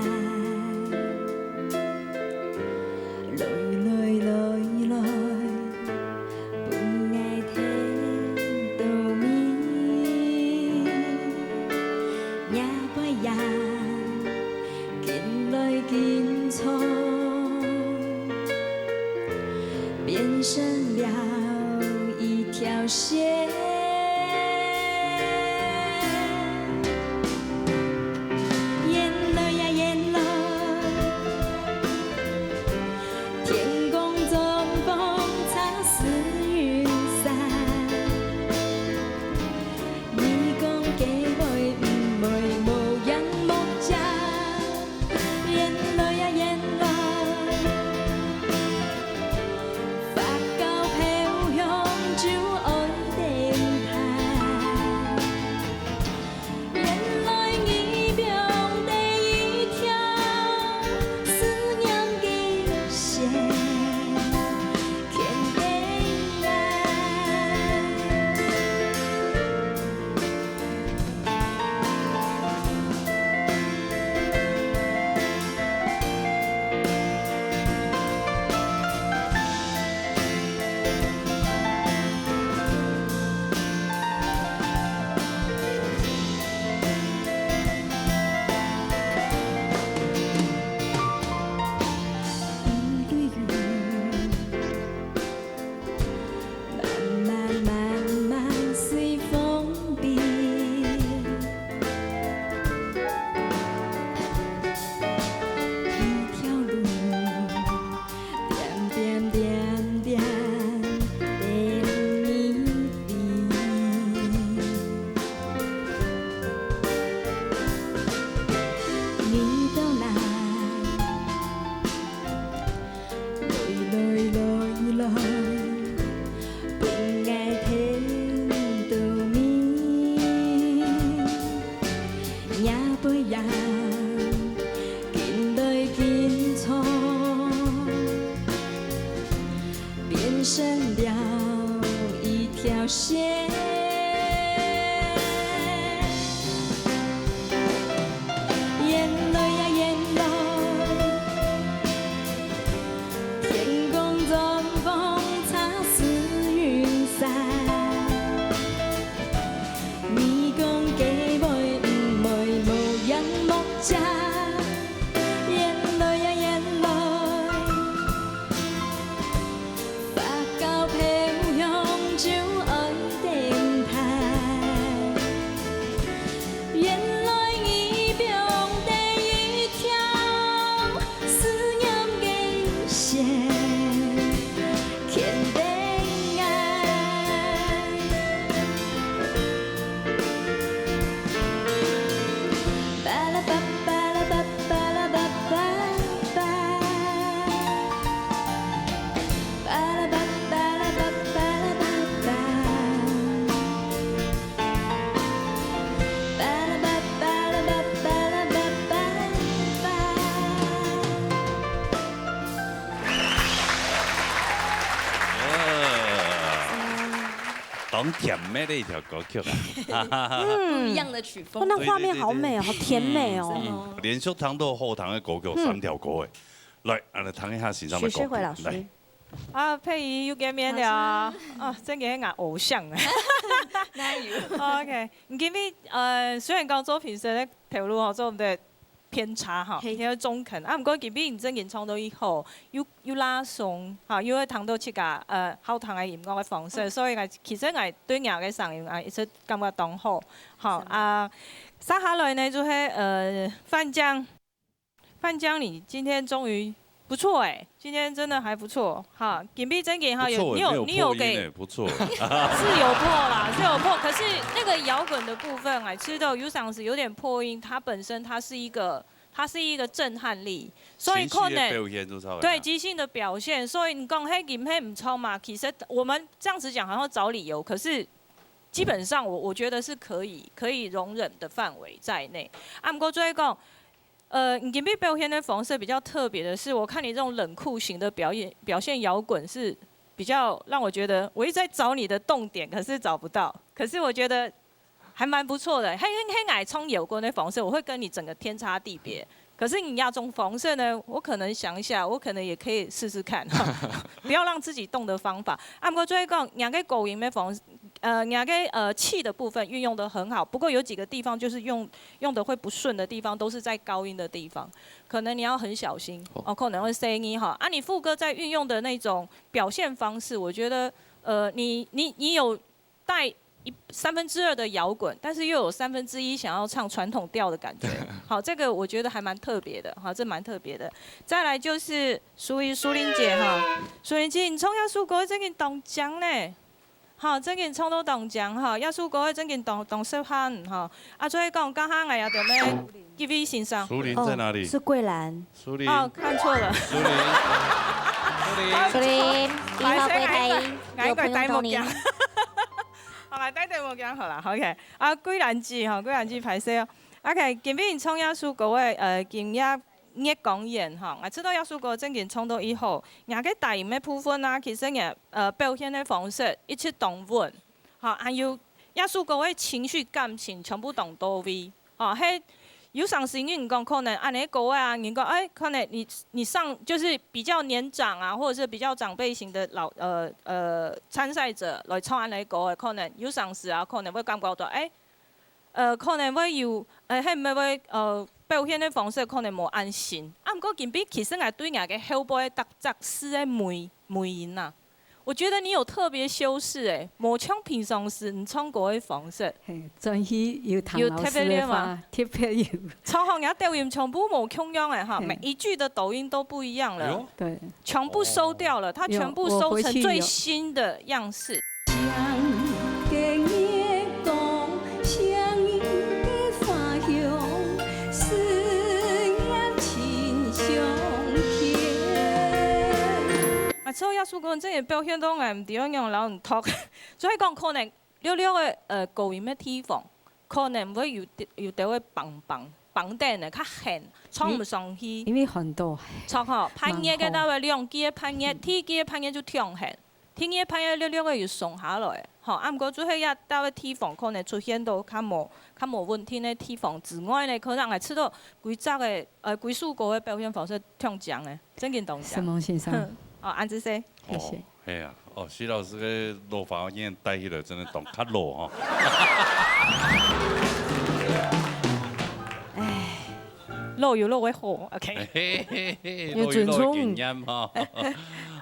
來來來來，分𠊎聽到你。夜半夜， 緊來緊唱，變成了一條線。遠來呀，遠來，天公作風擦細雨傘。 你講雞妹毋會無影無跡，遠來呀，遠來，發酵飄香就愛得來。家，原來呀，原來，發到偏鄉就愛等待。原來你放低一條思念的線，牽等愛。 巴拉巴，巴拉巴，巴拉巴巴巴。巴拉巴，巴拉巴，巴拉巴巴。巴拉巴，巴拉巴，巴拉巴巴巴。哇，當甜美的一條歌曲啊！不一樣的曲風。哇，那畫面好美哦，好甜美哦。嗯，連續聽到好聽的歌曲，嗯。三條歌誒。來，啊，來聽一下先生的歌曲。許世輝老師。來。啊，佩儀又見面了啊！老師。啊，真个係𠊎偶像啊！哪有？OK，你今日呃，雖然講做評審个頭路吼，做毋得偏差哈，嘿。比較中肯啊。毋過今日你真个唱到以後，又又拉鬆哈，又會聽到自家呃好聽个音樂个方式，嗯。所以𠊎其實𠊎對你个聲音啊，一直感覺當好。好，是嗎？啊，接下來呢，就係呃范姜。 范姜，你今天終於不錯哎，今天真的還不錯哈。今日正經哈，有，不錯，你有，沒有你有給，破音哎，不錯。是有破啦，是有破。可是那個搖滾的部分，哎，其實都有像是有點破音，它本身它是一個，它是一個震撼力，所以可能，情緒的表現就稍微，對，即興的表現，所以你講嘿，今日毋錯嘛，其實我們這樣子講好像找理由，可是基本上我，我覺得是可以，可以容忍的範圍在內。啊，毋過就係講， 呃，你今日表現的方式比較特別的是，我看你這種冷酷型的表演，表現搖滾是比較讓我覺得我一直在找你的痛點，可是找不到。可是我覺得還蠻不錯的，嘿，嘿，嘿，𠊎唱搖滾的方式，我會跟你整個天差地別。可是你那種方式呢，我可能想一下，我可能也可以試試看，不要讓自己動的方法。啊，毋過就係講，你个高音的方式，呃，你个，呃，氣的部分運用得很好，不過有幾個地方就是用，用得會不順的地方，都是在高音的地方，可能你要很小心，哦。哦，可能會細義哈。啊，你副歌在運用的那種表現方式，我覺得，呃，你，你，你有帶一，三分之二的搖滾，但是又有三分之一想要唱傳統調的感覺。好，這個我覺得還蠻特別的，好，這蠻特別的。再來就是淑，淑玲姐哈，淑玲姐，你唱這首歌真个當靚呢。 吼，正經唱到當靚吼，這首歌正經當，當適合吼。啊，所以講，這下𠊎也就愛幾位先生。淑玲在哪裡？哦，是桂蘭。淑玲。哦，看錯了。淑玲。淑玲。淑玲，一號櫃檯，有朋友等你。歹勢，𠊎應該戴目鏡。好啦，戴戴目鏡好啦，OK。啊，桂蘭姐吼，桂蘭姐歹勢哦。OK，今日唱這首歌个，呃，今日 月光宴吼，𠊎知道這首歌正經唱到以後，若个低音个部分啊，其實若，呃，表現个方式一直當穩，吼，還有這首歌个情緒感情全部當到位，吼，係有當時人講可能恁呢歌啊，人講，哎，可能你，你上，就是比較年長啊，或者是比較長輩型的老，呃，呃，參賽者來唱恁呢歌的，可能有當時啊，可能會感覺到，哎， 呃，可能會有，呃，係毋係會，呃，表現个方式可能無恁新。啊，毋過今晡日其實𠊎對若个後背逐隻字个尾，尾音啊，我覺得你有特別修飾欸，無像平常時你唱歌个方式。嘿，轉去有聽老師个話，有特別練嗎？特別有。唱好，你个調音全部無共樣欸哈，嘿。每一句的抖音都不一樣了。哎喲。對。全部收掉了，哦。它全部收成最新的樣式。有，我回去有。 啊，所以這首歌真个表現到𠊎毋知愛仰般摎你讀，所以講可能略略个，呃，高音个地方，可能會有點，有點會挷挷，挷等个，較絚，唱毋上去。因為很多。唱吼，半夜个大概兩句个半夜，嗯。第一句个半夜就忒絚。 第二拍仔略略仔有鬆下來，吼，啊，毋過就係這兜个地方可能出現到較無，較無穩定个地方之外呢，可能𠊎試著規隻个，呃，規首歌个表現方式忒靚个，正經當靚。承蒙先生。哦，恁仔細。謝謝。哦，係啊，哦，徐老師个老花眼帶起來真个當較老吼。唉。老有老个好，OK。嘿嘿嘿，有尊重。老有老个经验哈。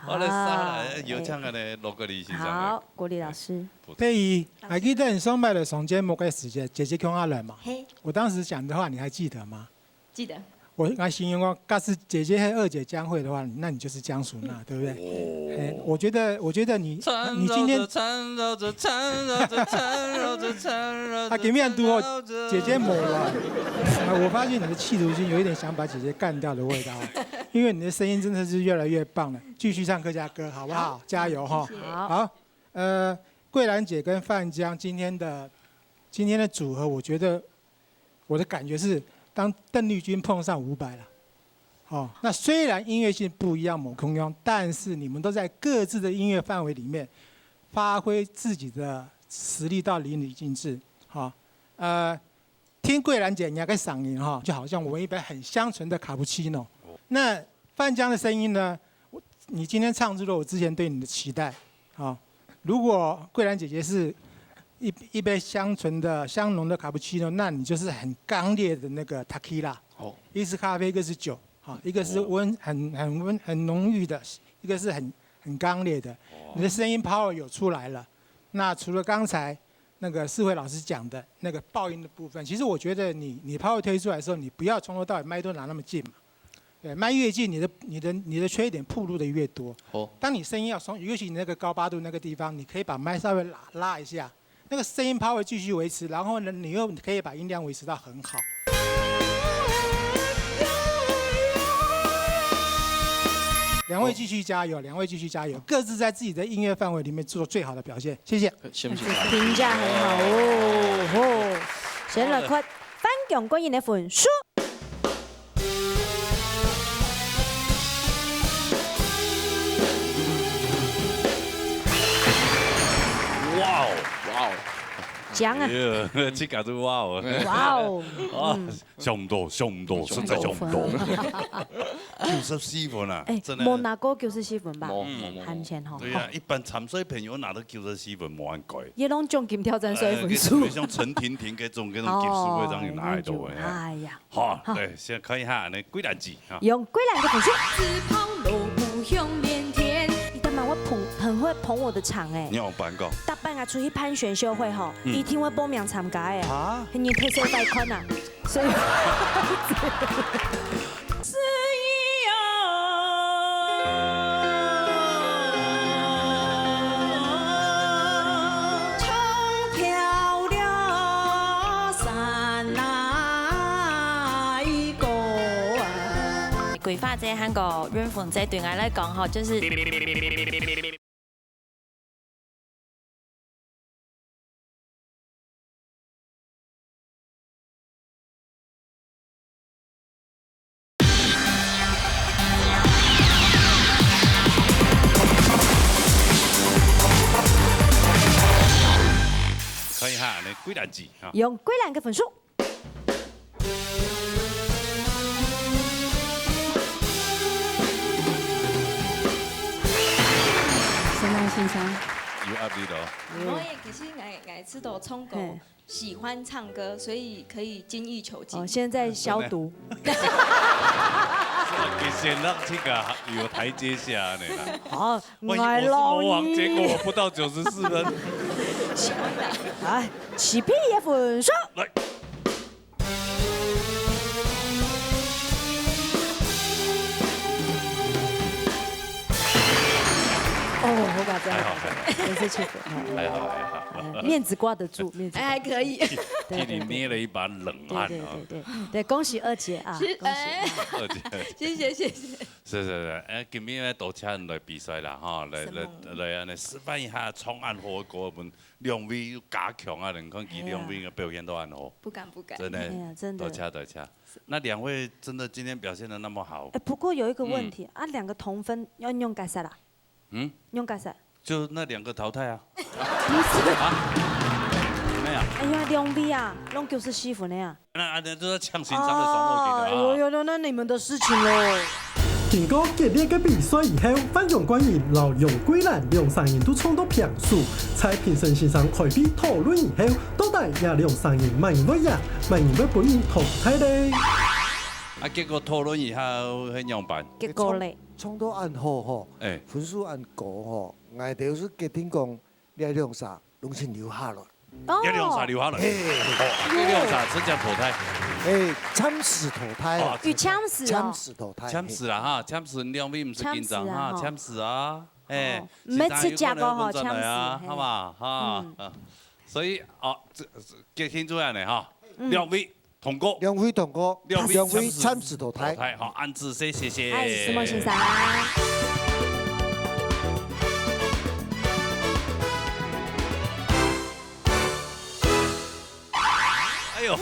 好，來，好，下來有請咱个羅國立先生。好，國立老師。佩儀，還記得你上擺來上節目个時節，姐姐共下來嘛？嘿。我當時講的話，你還記得嗎？記得。我，我形容講，假使姐姐和二姐將會的話，那你就是江淑娜，對不對？哦。嘿，我覺得，我覺得你，你今天纏繞著，纏繞著，缠繞著，缠繞著，缠繞著，啊，今天拄好姐姐無來，啊，我發現你的企圖心有一點想把姐姐幹掉的味道，因為你的聲音真的是越來越棒了，繼續唱客家歌，好不好？好，加油哈！謝謝。好，呃，桂蘭姐跟范姜今天的，今天的組合，我覺得我的感覺是，當鄧麗君碰上伍佰了，哦，那雖然音樂性不一樣，無共樣，但是你們都在各自的音樂範圍裡面發揮自己的實力到淋漓盡致，哈。呃，聽桂蘭姐你那個嗓音哈，就好像我們一杯很香醇的卡布奇諾。那范姜的聲音呢？我，你今天唱出了我之前對你的期待，啊。如果桂蘭姐姐是一，一杯香醇的、香濃的卡布奇諾，那你就是很剛烈的那個 tequila。哦。一個是咖啡，一個是酒，哈，一個是溫，哦。很，很溫，很濃郁的，一個是很，很剛烈的。哦。你的聲音 power 有出來了。那除了剛才那個世輝老師講的那個爆音的部分，其實我覺得你，你 power 推出來的時候，你不要從頭到尾麥都拿那麼近嘛。對，麥越近，你的，你的，你的缺點暴露的越多。哦。當你聲音要從，尤其你那個高八度那個地方，你可以把麥稍微拉，拉一下，那個聲音 power 繼續維持，然後呢，你又可以把音量維持到很好。兩位繼續加油，兩位繼續加油，各自在自己的音樂範圍裡面做最好的表現。謝謝。行不行？評價很好哦，吼。先來看范姜桂英个分數。哇哦，哇哦，強啊！哎呀，自家都哇哦。哇哦，啊，嗯。想不到，想不到，實在想不到。九十四分啊，哎，真的。無拿過九十四分吧？無，無，無，無。還錢吼。對啊，一般參賽朋友拿到九十四分，無恁該。也攏獎金挑戰賽分數。呃，像陳婷婷這種，這種級數會讓你拿得到的。哦，哎呀。好，好。來，先看一下，那桂蘭姐啊。用桂蘭个分數。你知道嗎？我捧，很會捧我的場哎。你有辦過？大半啊，出去辦選秀會吼，嗯。一定會報名參加哎。啊？你特色貸款啊，所以。是啊。唱跳了山那一个啊。桂花姐還有雲峰姐對𠊎來講吼，就是 看一下，你桂蘭姐啊。用桂蘭个分數。 沈浪先生。有壓力了哦。毋會，其實𠊎，𠊎知道聰哥，嘿。喜歡唱歌，所以可以精益求精。哦，現在消毒。其實讓這個有台階下呢啦。好，萬一我是魔王，結果我不到九十四分。哎，起屁也分數。來。 哦，我把這樣還好，還好。也是七分，哦。還好，還好。哎，面子掛得住，面子掛得住。哎，還可以。對，替你捏了一把冷汗啊。對，對，對，對。對，恭喜二姐啊，恭喜啊。二姐。謝謝，謝謝。是，是，是。哎，今日呢，多謝你來比賽啦，哈，來，來，來，來，示範一下唱恁好个歌，分 兩位又加強啊，你看佢兩位个表現都很好。哎呀。不敢，不敢。真的，哎呀，真的。多謝，多謝。那兩位真的今天表現得那麼好。哎，不過有一個問題，嗯。啊，兩個同分要用解釋啦？嗯？用解釋？就那兩個淘汰啊。不是。啊？沒有。哎呀，兩位啊，攏九十四分个啊。 那，那就係搶先生个上路去了啊。哦，有，有，有，那你們的事情咯。經過激烈个比賽以後，范姜桂英摎楊桂蘭兩儕人都唱到平手，在評審先生開會討論以後，到底這兩儕人麼人會贏，麼人會分人淘汰咧？啊，結果討論一下係仰般？結果咧？唱，唱到恁好吼，欸。分數恁高吼，𠊎兜就決定講，這兩儕攏先留下來。哦。這兩儕留下來。嘿。哦，這兩儕直接淘汰。欸，暫時淘汰啦。哦，有暫時哦。暫時淘汰。暫時啦哈，暫時兩位毋使緊張哈，暫時啊哈。暫時啊。欸，哦，毋係直接哦，緊張有可能分轉來啊，暫時，嘿。好嘛？哈，嗯。啊，所以，哦，這，這，決定就恁樣哈，嗯。兩位 通過。兩位通過，兩位兩位暫時淘汰。暫時淘汰，好，恁仔細，謝謝。哎，承蒙先生。哎喲，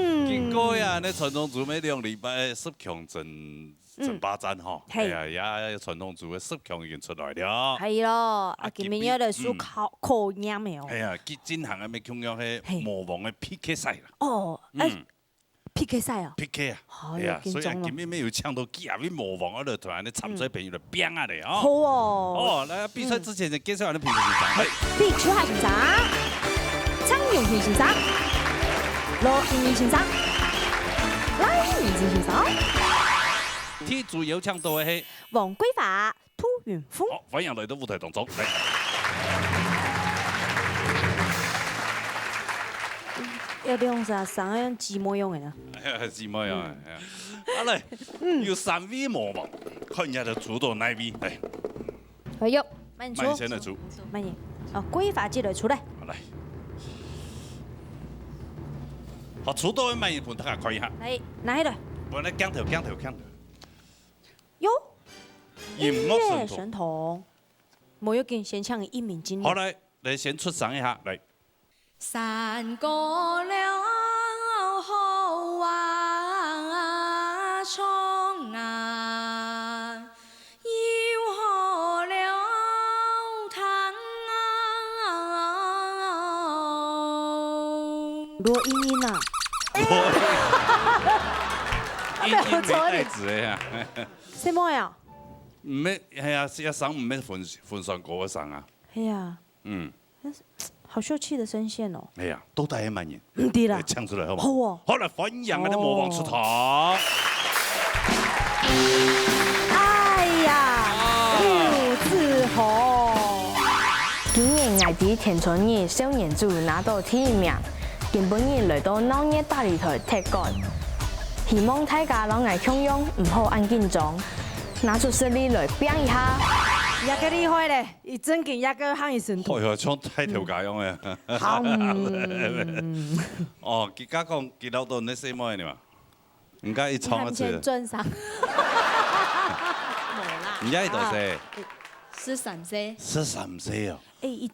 嗯。經過呀，該傳統組每兩禮拜十強爭，爭霸戰吼，嗯。嘿。哎呀，呀，傳統組个十強已經出來了。係咯，啊，啊，今晡日來試考，嗯。考驗个哦。哎呀，佢進行个乜共樣係嘿。魔王个P K賽啦。哦，哎，嗯。 P K賽哦。P K啊。哎呀，哎呀，所以啊，緊張哦。今晡日有請到幾位魔王，𠊎就同恁樣參賽朋友來拚啊咧，哦。好哦。哦，來，比賽之前，先介紹恁樣評審先生。嘿。第七號先生，張永平先生，羅英明先生，賴明志先生。第一組有請到个係王桂華、 杜雲峰。好，歡迎來到舞台當中，來。這兩儕生到像姊妹樣个啊。哎呀，姊妹樣个，哎呀。好來，嗯。有三位魔王，看一下就抽到哪位，來。哎喲，慢慢先來抽。慢點。哦，桂花姐來出來。好，來。好，抽到个慢點分大家看一下。來，拿起來。本來鏡頭，鏡頭，鏡頭。 喲，音樂神童。音樂神童。無要緊，先請一鳴驚人。好，來，來，先出聲一下，來。山歌了好啊，唱啊，又好了聽啊。羅英英啊。羅英英。英英美代子个呀。 什麼呀？毋係，係啊，係啊，聲毋係分，分算高个聲啊。係啊。嗯。但是，好秀氣的聲線哦。哎呀，到底係麼人？毋知啦。來，唱出來好無？好哦。好，來，歡迎𠊎兜魔王出場。哎呀，啊。劉志宏。今年𠊎在天穿日少年組拿到第一名，今晡日來到鬧熱大禮台奪冠。希望大家摎𠊎共樣毋好恁緊張。 拿出實力來拚一下。這个厲害咧，佢正經這个行業深度。哎喲，像大頭家樣个。好，嗯。哦，佢家講，佢摎到你細妹呢嘛？人家一唱啊，你還沒轉上。無啦。人家幾多歲？啊，十三歲。十三歲哦。欸，佢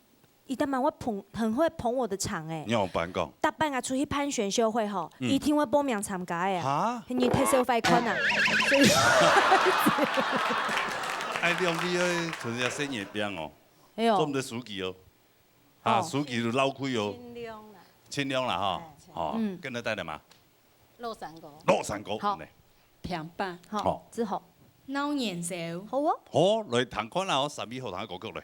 佢當蠻會捧，很會捧我的場欸。你有辦講？逐擺啊出去辦選秀會吼，嗯。一定會報名參加欸。哈？你忒少快看啊。所以哎，兩位愛存下細人病哦，哎喲。做毋得輸佢哦。啊，哦。輸佢就漏氣哦。盡量啦。盡量啦哈。哎，盡量。哦，嗯。跟得帶的嗎？落山歌。落山歌，好。嗯嘞。平板。好，好。之後。鬧熱燒。好哦。好，來聽看啦哦，三位好聽个歌曲來。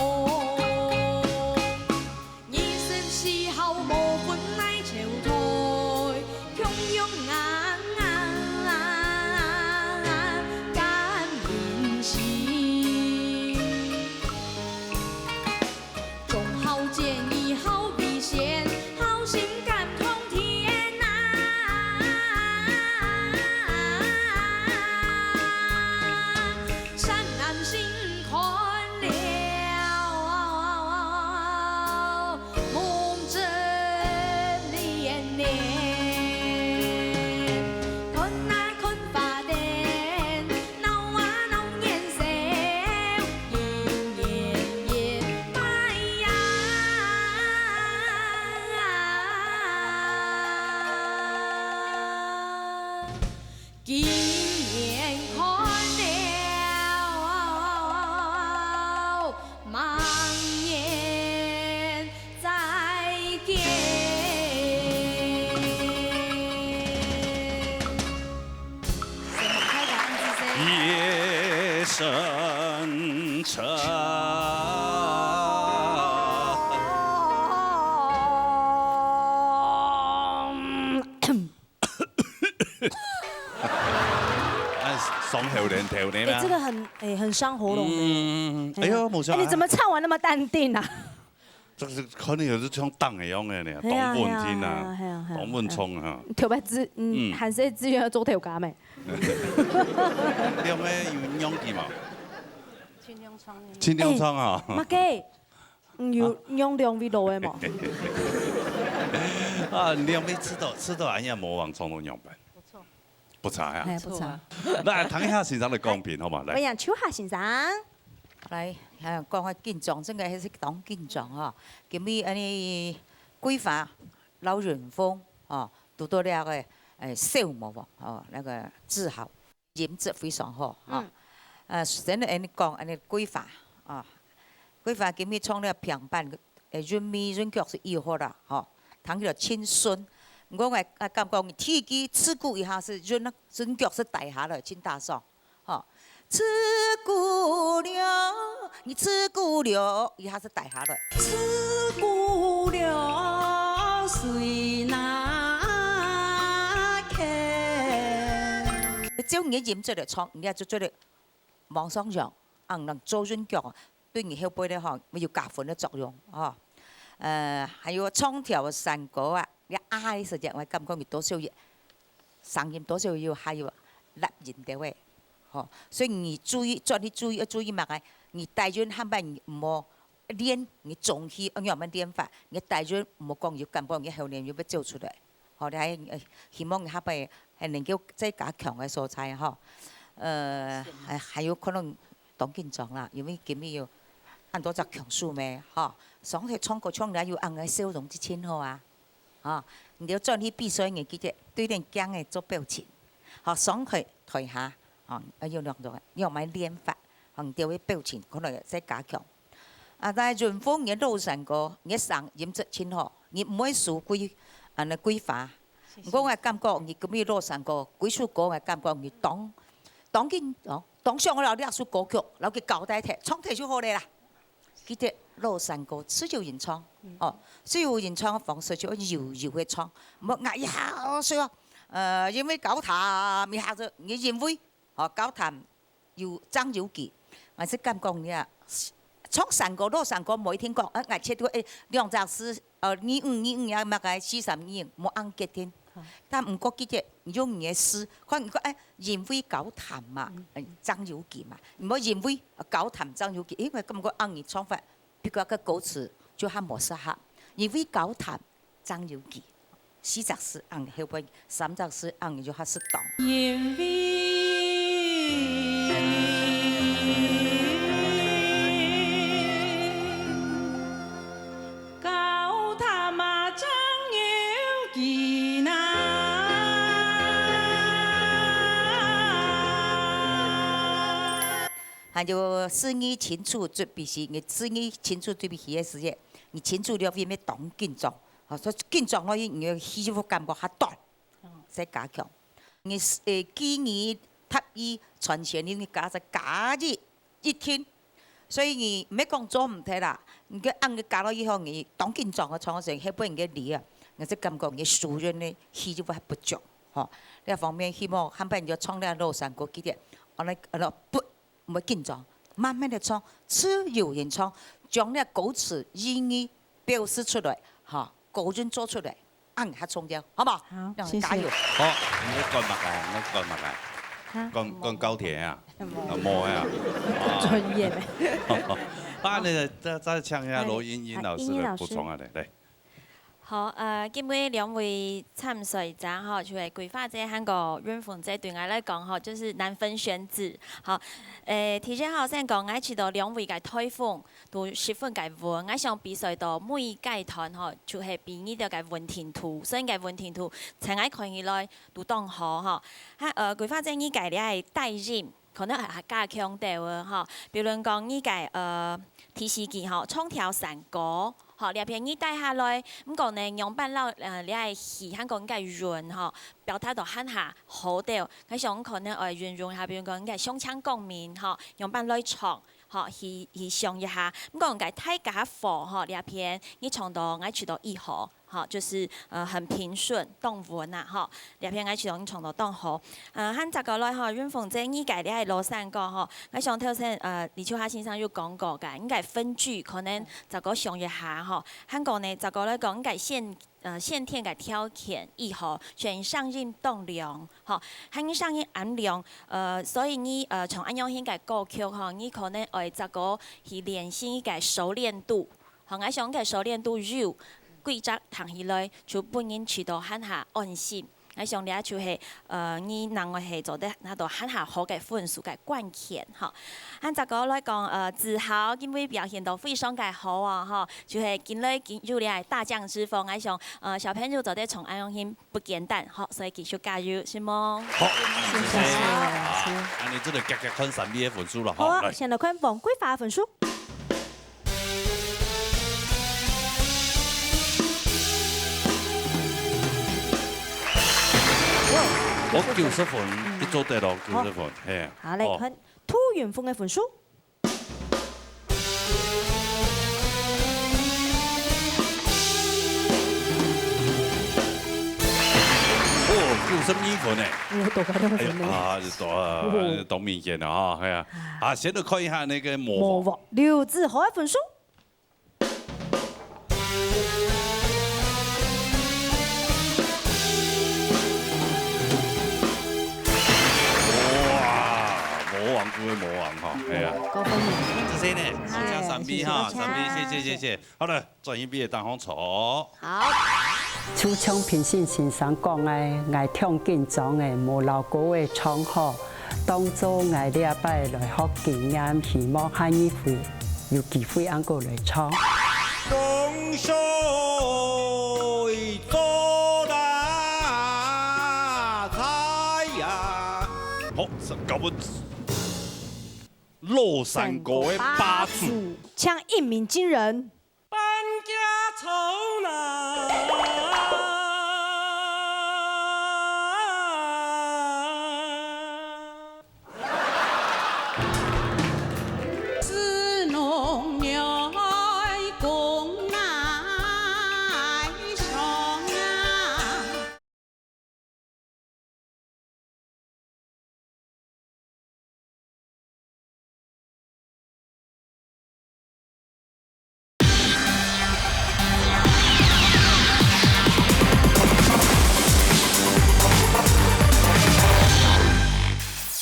二十四孝無分哪朝代，共樣啊，感恩心。忠孝節義孝為先，孝心感通天啊！善男信看了，夢真連連。看啊看花燈，鬧啊鬧年宵，一年一擺呀。今年看了，明年再見。承蒙大家，恁仔細。夜深沉。啊，傷喉嗹頭呢哎，嘛。这个很，哎，很伤喉咙的。嗯，哎呦，没事啊。哎，你怎么唱完那么淡定啊？这个是可能有时唱当一样的呢，嘿啊，当稳定啊，嘿啊，嘿啊，嘿啊，当稳重啊。特别资，嗯，嗯。还是资源要做头家没？你有没有有娘的嘛？尽量唱呢。尽量唱啊。哎，马哥，嗯，有娘两位老的嘛？啊，你两位知道，知道俺也模仿唱到娘版。不错。不差呀。哎，不差。那谈一下先生的公平，好吗？来。欢迎秋霞先生。来，哎，讲个紧张，真个还是当紧张哈。今日安尼桂花、老人风哦，堵到了个，哎，小魔王哦，那个志豪。 音质非常好哈。嗯。呃，先來安尼講，安尼桂花啊，桂花今日唱了平板，呃，韻味韻腳是有好啦，吼，聽起來輕鬆。毋過𠊎，𠊎感覺你第一支試過一下是韻，韻腳是帶下來，真打爽，吼。自古了，你自古了，一下子帶下來。自古了，誰那客？照你个音質來唱，你也就做得往上揚，恁樣做韻腳，對你後背个吼，會有加分个作用吼。呃，還有唱條山歌啊，你啊个時節，𠊎感覺你多少有聲音多少有還有拉音个喂，吼，所以你注意，轉去注意，要注意麼个？你帶韻下擺你毋好練，你中氣，要仰般練法？你帶韻毋好講有感覺，你後面又要走出來。吼，你還，呃，希望你下擺還能夠再加強个所在吼。呃，還，還有可能當緊張啦，因為今日有恁多隻強手咩，吼，上台唱歌唱了有恁个笑容就盡好啊。 吼，你就轉去比賽，你記得對等鏡仔做表情，吼，上去台下，吼，愛有兩種，用麼練法，吼，你就會表情可能再加強。啊，但係雲峰你个老山歌，你个聲音質盡好，你毋會輸桂，啊，那桂花。毋過𠊎感覺你今日老山歌，幾首歌𠊎感覺你當，當緊，哦，當想愛摎這首歌曲，摎佢交代忒，唱忒就好了啦。 記得老山歌自由吟唱，哦，自由吟唱个方式就愛悠悠个唱，毋好𠊎一下說，呃，因為高談，一下子，你因為，哦，高談有張有幾，還是敢講你啊，唱山歌、老山歌，無一定講，呃，𠊎切到，誒，兩隻字，呃，二五二五呀，麼个四三二五，無恁決定。但毋過記得用你个字，看你講，誒，因為高談嘛，嗯，張有幾嘛，毋好因為高談張有幾，因為感覺恁樣唱法 比較个歌詞就較無適合，因為高談張有幾，四隻字恁後背，三隻字恁就較適當。因為高談啊張有幾呐。 還有字義清楚準備時，你字義清楚準備時个時節，你清楚了會毋會當緊張？吼，所以緊張落去，你个氣就感覺較短，再加強。你，呃，記憶、讀意、傳神，你加再加一，一定。所以你毋係講做毋得啦，你个恁个加落以後，你當緊張个唱个時候，後背你个力啊，你就感覺你个輸音个氣就會不足，吼。這方面希望下擺你就唱這老山歌記得，按呢，按呢不 毋會緊張，慢慢个唱，自由吟唱，將你个歌詞意義表示出來，吼，高音做出來，恁較重要，好無？好，謝謝。加油！好，你要講麼个？你要講麼个？哈？講，講高鐵啊？無。啊，無啊。專業的。啊，那個，再，再請一下羅英英老師來補充啊，來，來。 好，呃，今晡日兩位參賽者吼，就係桂花姐還過雲峰姐，對𠊎來講吼，就係難分選址。好，呃，頭先吼先講，𠊎知道兩位个台風都十分个穩，𠊎想比賽到每一階段吼，就係比你兜个穩定度，所以个穩定度，在𠊎看起來都當好吼。哈，呃，桂花姐你个這个帶音， 可能還加強兜仔吼。比如講你个，呃，第四句吼，唱條山歌，吼，這片你帶下來，毋過呢，仰般摎，呃，這个氣還過你个韻吼，表達到還較好兜。𠊎想可能愛運用一下，比如講你个胸腔共鳴吼，仰般來唱，吼，去，去想一下。毋過你个大家伙吼，這片你唱到𠊎知道已好。 吼，就係，呃，很平順，當穩啊，吼。這片𠊎知道你唱到當好。呃，還再過來吼，雲峰姐你个這个老山歌吼，𠊎想頭先，呃，李秋霞先生有講過个，你个分句可能再過想一下吼。還過呢，再過來講，你个先，呃，先天个條件已好，所以聲音當亮，吼，還聲音恁亮，呃，所以你，呃，唱恁樣型个歌曲吼，你可能愛再過去練習你个熟練度。 吼，𠊎想个熟練度有，幾隻聽起來就分人知道還較安心。𠊎想這就係，呃，你另外係做得拿到還較好个分數个關鍵，吼。還再過來講，呃，子豪今晡日表現到非常个好哦，吼，就係今來今有這个大將之風，𠊎想，呃，小朋友做得從恁樣型 不簡單，好，所以繼續加油，承蒙。好，謝謝。謝謝。好，恁樣就來遽遽看三位个分數了，吼，好，來。先來看王桂花个分數。哦，九十分，嗯。你做得了，九十分，嘿。好，來看。哦。傅雲峰个分數。哦，九十二分呢。哎，多加兩分呢。哎呀，啊，多，啊，多明顯了哈，哎呀。啊，先來看一下那個魔王。魔王，劉子豪个分數。 哇，魔王就係魔王哈，哎呀。高分呢。這些呢，哎，請三位哈，請，請。三位，謝謝，謝謝。好了，轉一邊當中坐。好。就像評審先生講个，𠊎忒緊張个，無老歌个唱好。當做𠊎這擺來學經驗，希望下一回有機會恁樣來唱。恭喜發財呀！好，交分 老山歌个霸主。請一鳴驚人。搬家草啦。是農業工啊，上啊。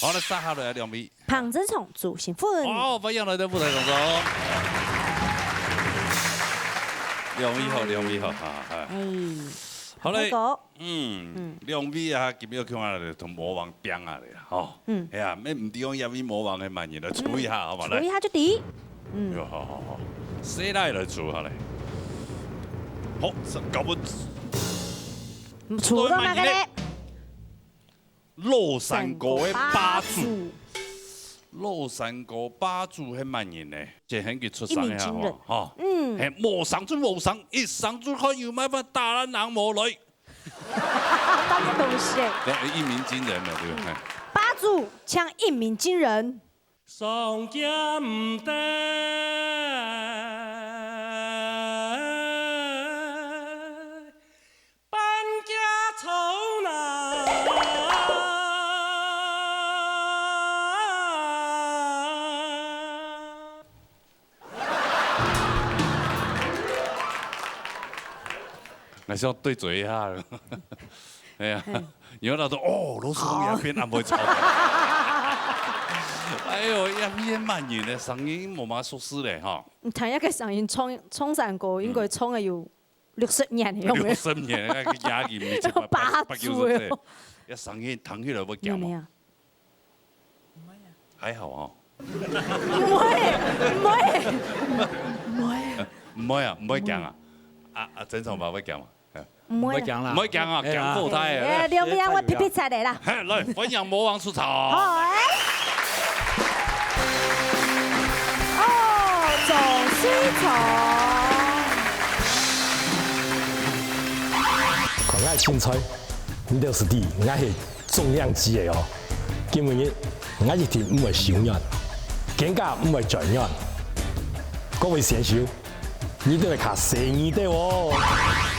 好了，接下來兩位。彭振聰、朱新芬。好，歡迎來到舞台當中。兩位好，兩位好，哈，哈。哎，好嘞。大哥。 嗯，嗯。兩位啊，今日共下來同魔王拚啊咧，吼。嗯。哎呀，乜毋知講這位魔王係麼人，來抽一下，嗯，好無？來。抽一下就知。嗯。喲，好，好，好。誰來來抽下咧？好，交分。嗯，抽到麼个咧？老山歌个霸主。老山歌霸主係麼人呢？先喊佢出聲一下，一鳴驚人。吼，吼。嗯。嘿，無聲就無聲，一聲就看有辦法打爛人無來。 當个東西。對，一鳴驚人嘛，對不對？霸主，請一鳴驚人。上家毋得，搬家草啦。 𠊎想對嘴一下。哎呀，嘿。你要他說，哦，老師傅也變恁會吵。哎喲，也變蠻人的聲音，無嘛熟識嘞哈。你聽一個聲音唱，唱山歌，應該唱了有六十年了，有沒有？六十年，那個壓抑，八，八九十歲，要聲音聽起來會驚嗎？有沒有？ 還好哦。毋會，毋會，毋會。毋會啊，毋會驚啊。啊，啊，正常吧，會驚嗎？毋會啦。毋會驚啦。毋會驚啊，哎呀。驚好大啊。哎，兩位啊，我皮皮擦的啦。嘿，來，歡迎魔王出場。好，哎。哦，總水床。看𠊎清彩，你兜係知，𠊎係 重量級个哦。今晡日𠊎一定毋會手軟，更加毋會嘴軟。各位選手，你兜愛較細義兜哦。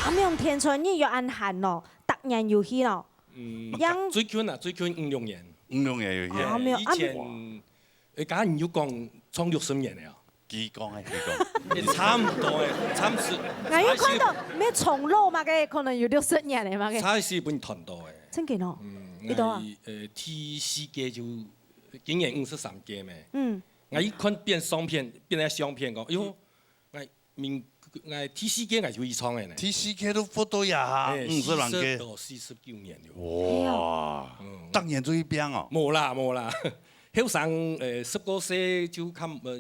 阿明天春，你有恁閒咯，逐年有去咯？嗯，樣最近啊，最近五六年。五六年有去。啊，沒有，啊，以前，誒，剛剛你有講唱六十年个哦。 佢講个，佢講。也差毋多誒，差毋多。𠊎有看到，沒重錄嘛，該可能有六十年个嘛，該。差一些分你斷到誒。真个哦？嗯，你懂啊？𠊎，呃，第四屆就，今年五十三屆咩？嗯。𠊎一看變相片，變成相片講，哎喲，𠊎明，𠊎第四屆𠊎就去唱个呢。第四屆都不到呀，哎，五十零屆。四十到四十九年了。哇，嗯。當年就去變哦。無啦，無啦，後生，呃，十過歲就看，呃，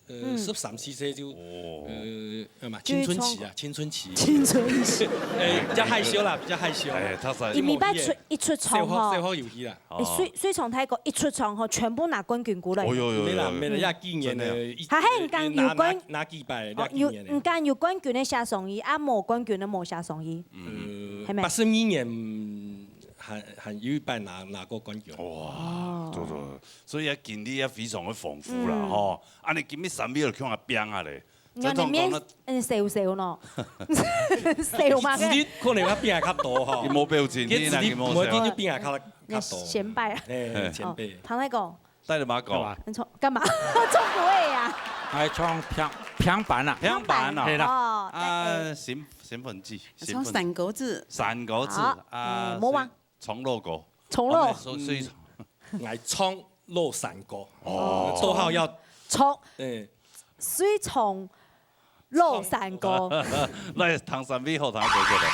呃，嗯。十三四歲就，哦。呃，呃嘛，青春期啊，青春期。青春期。哎，比較害羞啦，比較害羞。哎，他是一禮拜出，一出場吼。小學，小學遊戲啦。哦。哎，水，水床大哥一出場吼，全部拿冠軍過來。哦，有，有，有，有。沒啦，沒啦，這幾年的，真的。一，還，還，你講有冠，拿，拿，拿幾擺，哦，這幾年的。有，你講有冠軍的寫上去，啊，無冠軍的無寫上去。嗯。呃，係咩？八十二年，嗯，還，還有一擺拿，拿過冠軍。哇。哦。做做，所以啊，經歷也非常个豐富啦，嗯。吼。恁呢今日三位就共下拚下咧，你看你面，傳統講呢，嗯，笑笑喏，笑嘛个。一日可能愛拚較多吼。佢無表情，佢一日你若無笑。無一日拚較，較多。先輩啊。哎，前輩。哦，唐太公，帶了馬狗。幹嘛？你創，幹嘛？創啥呀？來創平，平板啊。平板啊。係啦。哦，啊，哎，哎。身，身份證，身份證。創三個字。三個字好，啊，哎，莫忘。所以 長樂果。長樂。哦，所以，嗯。愛長樂山歌。哦。逗號要，長，哎。水長樂山歌。來，唐三位好，唐三位過來。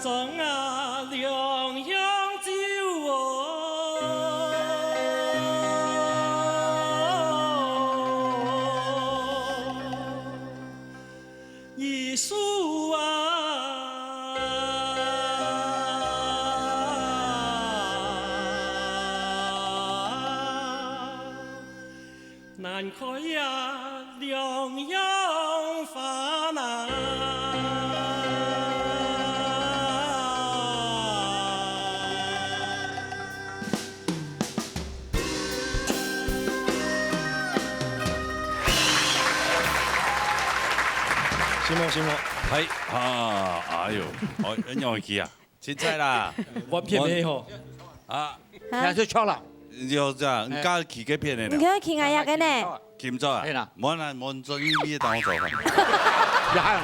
庄啊，良鄉酒哦，一树啊。 难开呀，两样花呐。承蒙，承蒙。係啊，哎喲，哦，恁樣去啊，凊彩啦。我偏偏吼。啊，啊？聽就笑了。 就这样，你家己个片的呢？你看去哎呀个呢？金州啊？係啦。无啦，无做，你你当我做饭。也还有。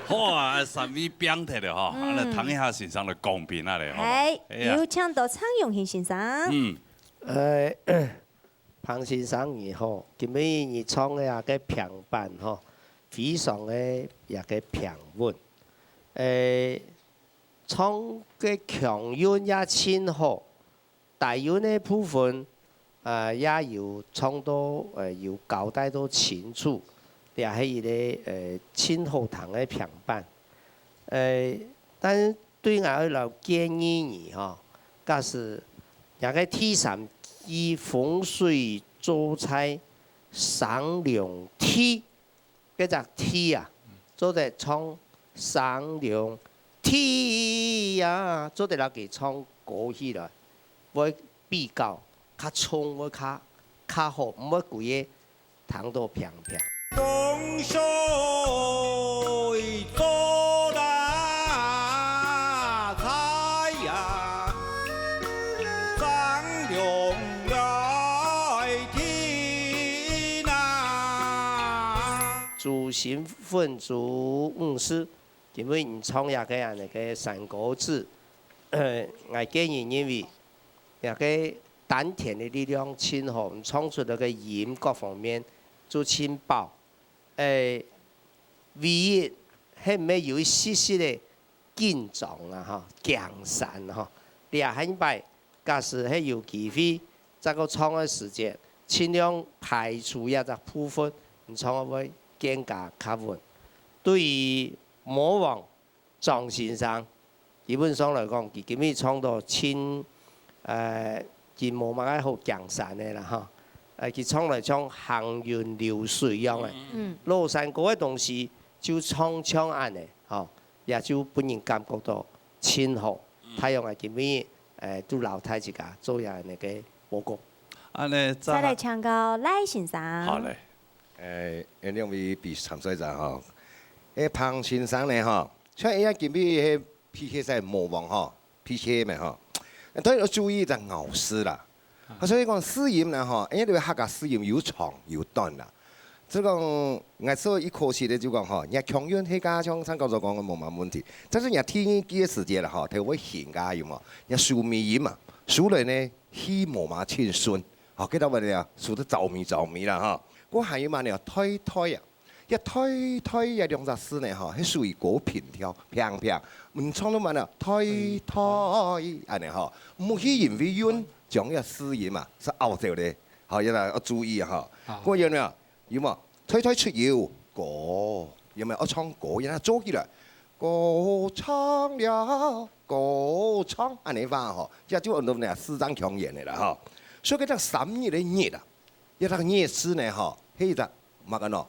好啊，三位变脱了哈，嗯。啊，来听一下先生的公平啊嘞，好不好？哎，哎呀。有请到蔡荣兴先生。嗯。呃，彭先生你好，今日你唱个啊个平板吼，非常个一个平稳。呃， 唱个腔韻也盡好，低韻个部分，呃，也有唱到，呃，有交代到清楚，這係一個，呃，盡好聽个平板。呃，但對𠊎來講建議你吼，假使這個第三句風水做在上梁地， 該隻地啊，做得唱上梁地啊，做得摎佢唱高起來，會比較較衝，會較較好，毋會歸个聽到平平。風水做大財呀，上梁來地啊。 朱新粉朱女士，因為你唱這個恁樣个山歌子，呃，𠊎個人認為，這個丹田个力量盡好，你唱出來个音各方面就盡飽。呃，唯一係毋係有一息息个 緊張啊，吼，驚膻吼。這下擺，假使係有機會，再過唱个時節，盡量排除這隻部分，你唱个會更加較穩。對於魔王張先生，基本上來講，佢今日唱到盡，呃，佢無麼个好驚膻个啦，吼。呃，佢唱來像行雲流水樣个。嗯。老山歌个東西就唱像恁樣，吼。 也就分人感覺到盡好。嗯。太陽个今日，誒，都摎大自家做下那個報告。恁樣，再來請教賴先生。好嘞。誒，兩位比參賽者吼，誒，彭先生呢吼，像伊今日个脾氣係魔王吼，脾氣咩吼，當然要注意个咬字啦。 啊，所以講四音呢吼，因為客家四音有長有短啦。所以講，𠊎所以一開始咧就講吼，若腔韻係加像陳教授講个無麼問題。但是若第二句个時節啦吼，佢會行加有無？若收尾音嘛，收來呢，氣無麼清順，吼，結到尾啊，收得走尾走尾啦吼。過還有嘛呢，推推啊， 這推推這兩隻字呢，吼，係屬於高平調，平平。毋唱到慢啊，推推，恁樣吼，毋去因為韻，將這四音嘛，係拗走咧，吼，這個愛注意啊，吼。啊。過有無？有無？推推出油，歌，有無？愛唱歌，然後做起來，歌唱了，歌唱，恁樣話吼，這就安到呢四張腔圓个啦，吼。所以這三日个日啊，這個日字呢，吼，係一隻 麼个喏？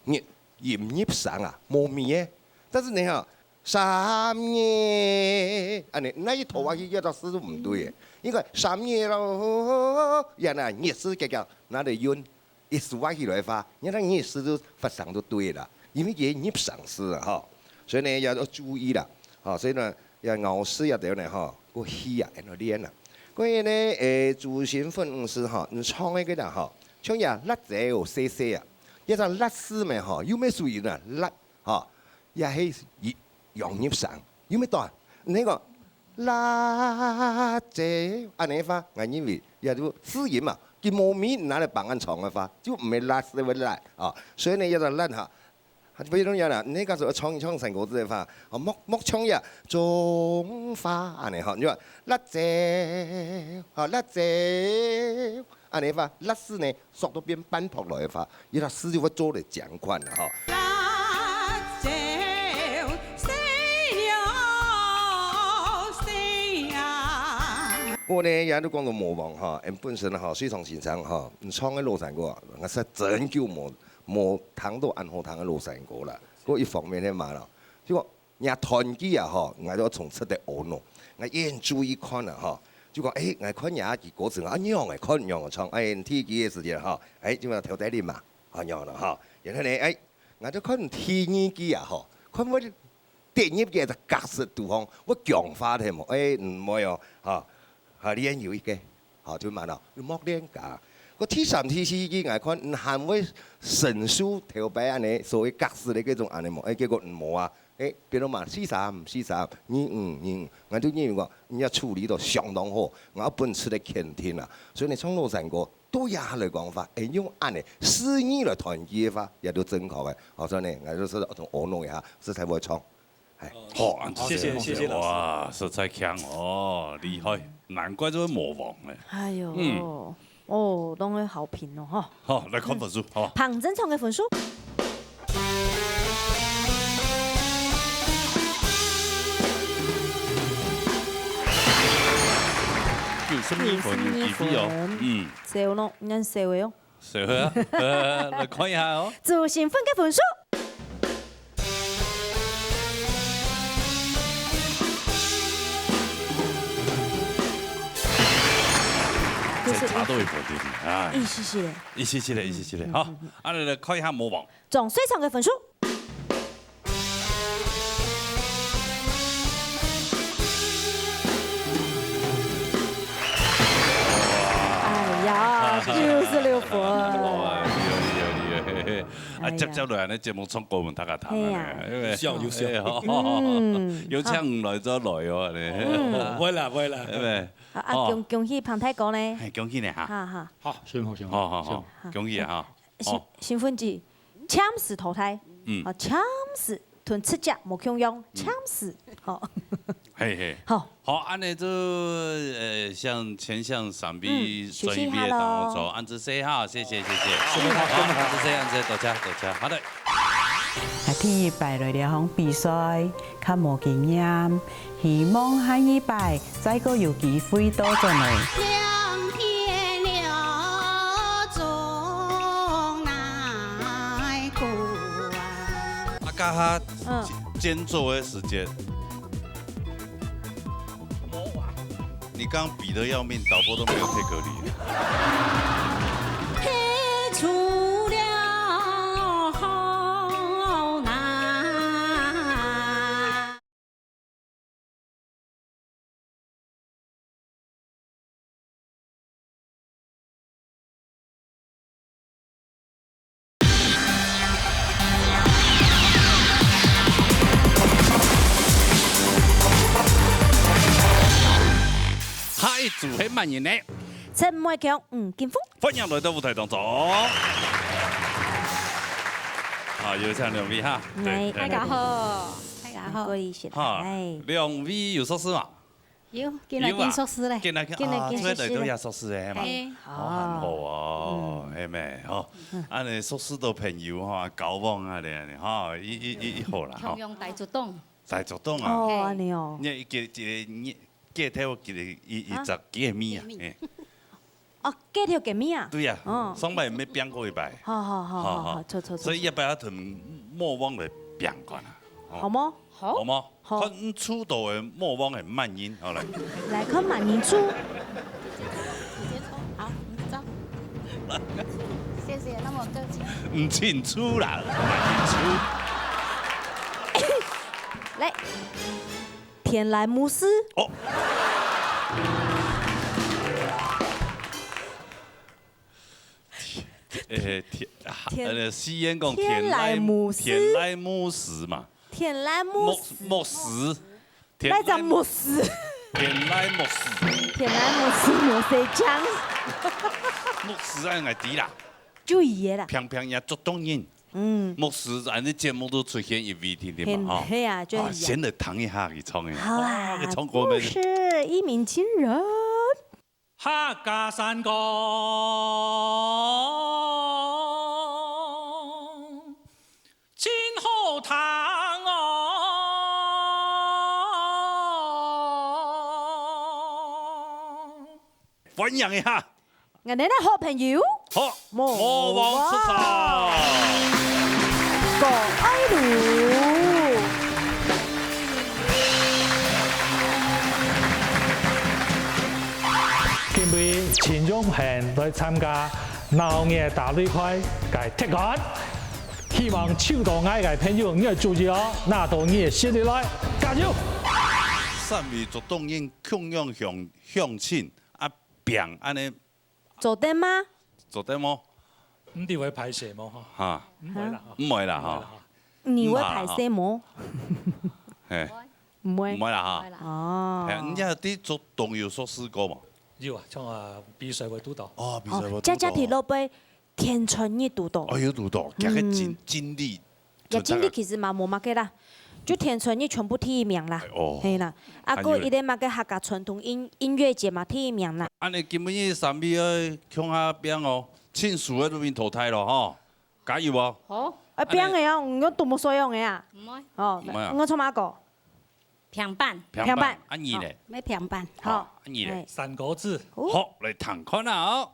入，音入聲啊，無味个。但是你看，三月，恁樣，那一頭啊，去這隻字就毋對个。應該三月咯，呀，那日字結結，那得韻，一字啊起來發，你看日字就發聲就對啦，因為佢入聲字啊，吼。所以呢，也要注意啦，吼。所以呢，也咬字也得呢，吼，過氣啊，然後練啦。過後呢，誒，朱新粉女士吼，你唱个个啦，吼，像也辣椒細細啊， 一隻辣字咩吼，又毋係屬於呢辣吼，也係一樣入聲，又毋係短。你講辣椒，恁樣个話，𠊎認為也就四音嘛，佢無味拿來幫人唱个話，就毋係辣，係會辣啊。所以呢，一隻辣哈，啊，比如講啦，你假使唱，唱山歌仔个話，哦，莫，莫唱呀，種花恁呢吼，你話辣椒，吼，辣椒，恁呢話，辣椒呢，縮到變半拍來个話，佢个字就會做得相款啦吼。辣椒，西洋，西洋。我呢，也都講到模仿吼，𠊎本身吼，水上先生吼，你唱个老山歌啊，𠊎實在真久無，無聽到恁好聽个老山歌啦。 過一方面係嘛咯，就講若團契啊吼，𠊎就從出來阿孬，𠊎一眼注意看啊吼，就講，欸，𠊎看若个歌詞啊，仰仔看仰仔唱，欸，第一句个時間吼，欸，就講頭戴笠嘛，吼仰仔咯吼，然後呢，欸，𠊎就看第二句啊吼，看會跌入去个格式肚項，會僵化忒無？欸，毋會哦，吼，啊，你還有一個。 吼，就問咯，你莫亂加。該第三、第四句𠊎看你還會承受頭擺恁呢所謂格式个該種恁呢無？欸，結果毋無啊。欸，變到嘛四三、四三、二五、二五，𠊎就認為講，你也處理到相當好，𠊎本事个肯定啊。所以呢，唱老山歌，對這下來講法，欸，用恁呢四二來團結个話，也就正確个。好，所以呢，𠊎就說同阿孬一下，實在會唱。 哎，好，恁仔細，謝謝，謝謝老師。哇，實在強哦，厲害，難怪做會模仿呢。哎喲，嗯。哦，當个好評哦，吼。好，來看分數，好吧？彭真唱个分數。九十二分，有機會哦。九十二分。嗯。少咯，恁少个哦。 所以啊，來看一下哦。朱新芬个分數。這差到一分，對不對？哎。一息息咧。一息息咧，一息息咧，好，啊，來，來看一下模仿。張水昌个分數。 哎呀，九十六分。哇，厲害，厲害，厲害。啊，哎呀。接，接落來呢，節目唱歌分大家聽啊，係啊。對不對？有像，有像。哎，好，好，好，好。嗯。有請來就來哦，呢。嗯。會啦，會啦。對不對？啊，啊，哦。恭，恭喜彭大哥呢。哎，恭喜你哈。哈，哈。好，辛苦，辛苦，好，好，好，辛苦。恭喜啊，哈。新，哦。新婚期，簽字淘汰。嗯。啊，簽字 同直接無共樣，嗯。簽字，吼。嘿嘿。好。好，恁呢就，呃，向，先向三位，嗯，休息一下咯。專業當中，恁仔細哈，謝謝，謝謝。好，恁仔細，恁仔細，多謝，多謝，好的。啊，第一擺來這項比賽，較無經驗，希望下二擺再過有機會倒轉來。 啊，這下，嗯。間奏个時間。你剛剛比得要命，導播都沒有take你。下一組係麼人呢？陳偉強、吳金峰。歡迎來到舞台當中。好，有請兩位哈。對，哎。大家好，大家好。過一歇。哈，哎。兩位有熟識嗎？ 有，今日有啊。見熟識咧。今日見，今日見熟識咧。啊，出來都也熟識个嘛。嘿。哦，很好哦，嗯。係咩？吼，嗯。恁呢熟識到朋友吼，交往啊，恁呢吼，一，一，一，一好啦，吼。共樣大竹東。大竹東啊。哦，嘿。恁呢哦。你一個，一個，你街頭一個，一，一隻街尾啊，街尾。嘿。 哦，街頭街尾啊？對啊，哦。上擺也拚過一擺。好，好，好，好，好，好，好。著，著，著，所以這擺愛同模仿來拚看啊。哦。好無？好。好無？好。看你出道个模仿係麼人，好來。來看麼人出。好，你走。謝謝，那麼客氣。毋清楚啦，毋清楚。來。 田來牧師。哦。誒，田，啊，田，呃，西諺講田來，田來牧師。田來牧師嘛。田來牧師。牧，牧師。田來，來隻牧師。田來牧師。田來牧師，牧師講。牧師啊，𠊎知啦。就佢个啦。平平也竹東人。嗯。牧師，恁呢節目都出現一位定定嘛，哈。係啊，就係啊。先來聽一下佢唱个。好啊，哇，佢唱歌咩？牧師，一鳴驚人。客家山歌，真好聽哦。歡迎一下。 𠊎等个好朋友，好，魔王出場。郭愛如。今晡日盡榮幸來參加鬧熱大擂台个踢館，希望抽著𠊎个朋友，你愛注意哦，拿著你个實力來，加油！三位做當然共樣向，向前，啊，拚恁呢 做得嗎？做得無？毋知會歹勢無？哈。毋會啦，哈。毋會啦，哈。毋會啦，哈。你會歹勢無？嘿。毋會。毋會啦，哈。毋會啦。哦。嘿，你也知做當有熟事過無？有啊，像啊，比賽會堵著。哦，比賽會堵著。哦，佳佳在落尾天穿日堵著。哦，有堵著，佢个經，嗯。經歷 也經歷其實嘛無麼个啦，就天穿日全部第一名啦，哎哦，係啦，啊，還有咧。還有一個麼个客家傳統音，音樂節嘛第一名啦。恁呢今晡日三位愛共下拚哦，盡輸个就分淘汰囉吼，加油哦！好。啊，恁呢拚个啊，你用多麼所用个啊？毋會。哦，毋會啊。你用做麼个？平板。平板。平板。啊，你咧？哦，愛平板。好，好。啊，你咧？哎。三個字。哦。好，來聽看啊哦。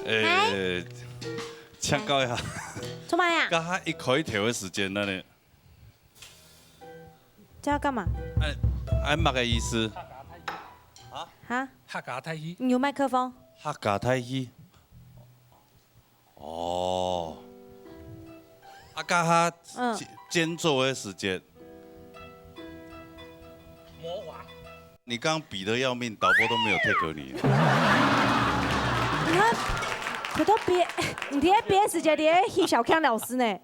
呃，請教一下，做麼呀？剛剛一開頭个時間，那你，這要幹嘛？哎，哎，麼个意思？哈？客家大戲。你有麥克風？客家大戲？哦。啊，剛剛，嗯。間，間奏个時間。魔王。 你剛剛比得要命，導播都沒有 take 你。你看，佢都別，你在別个時間，你在戲小強老師呢，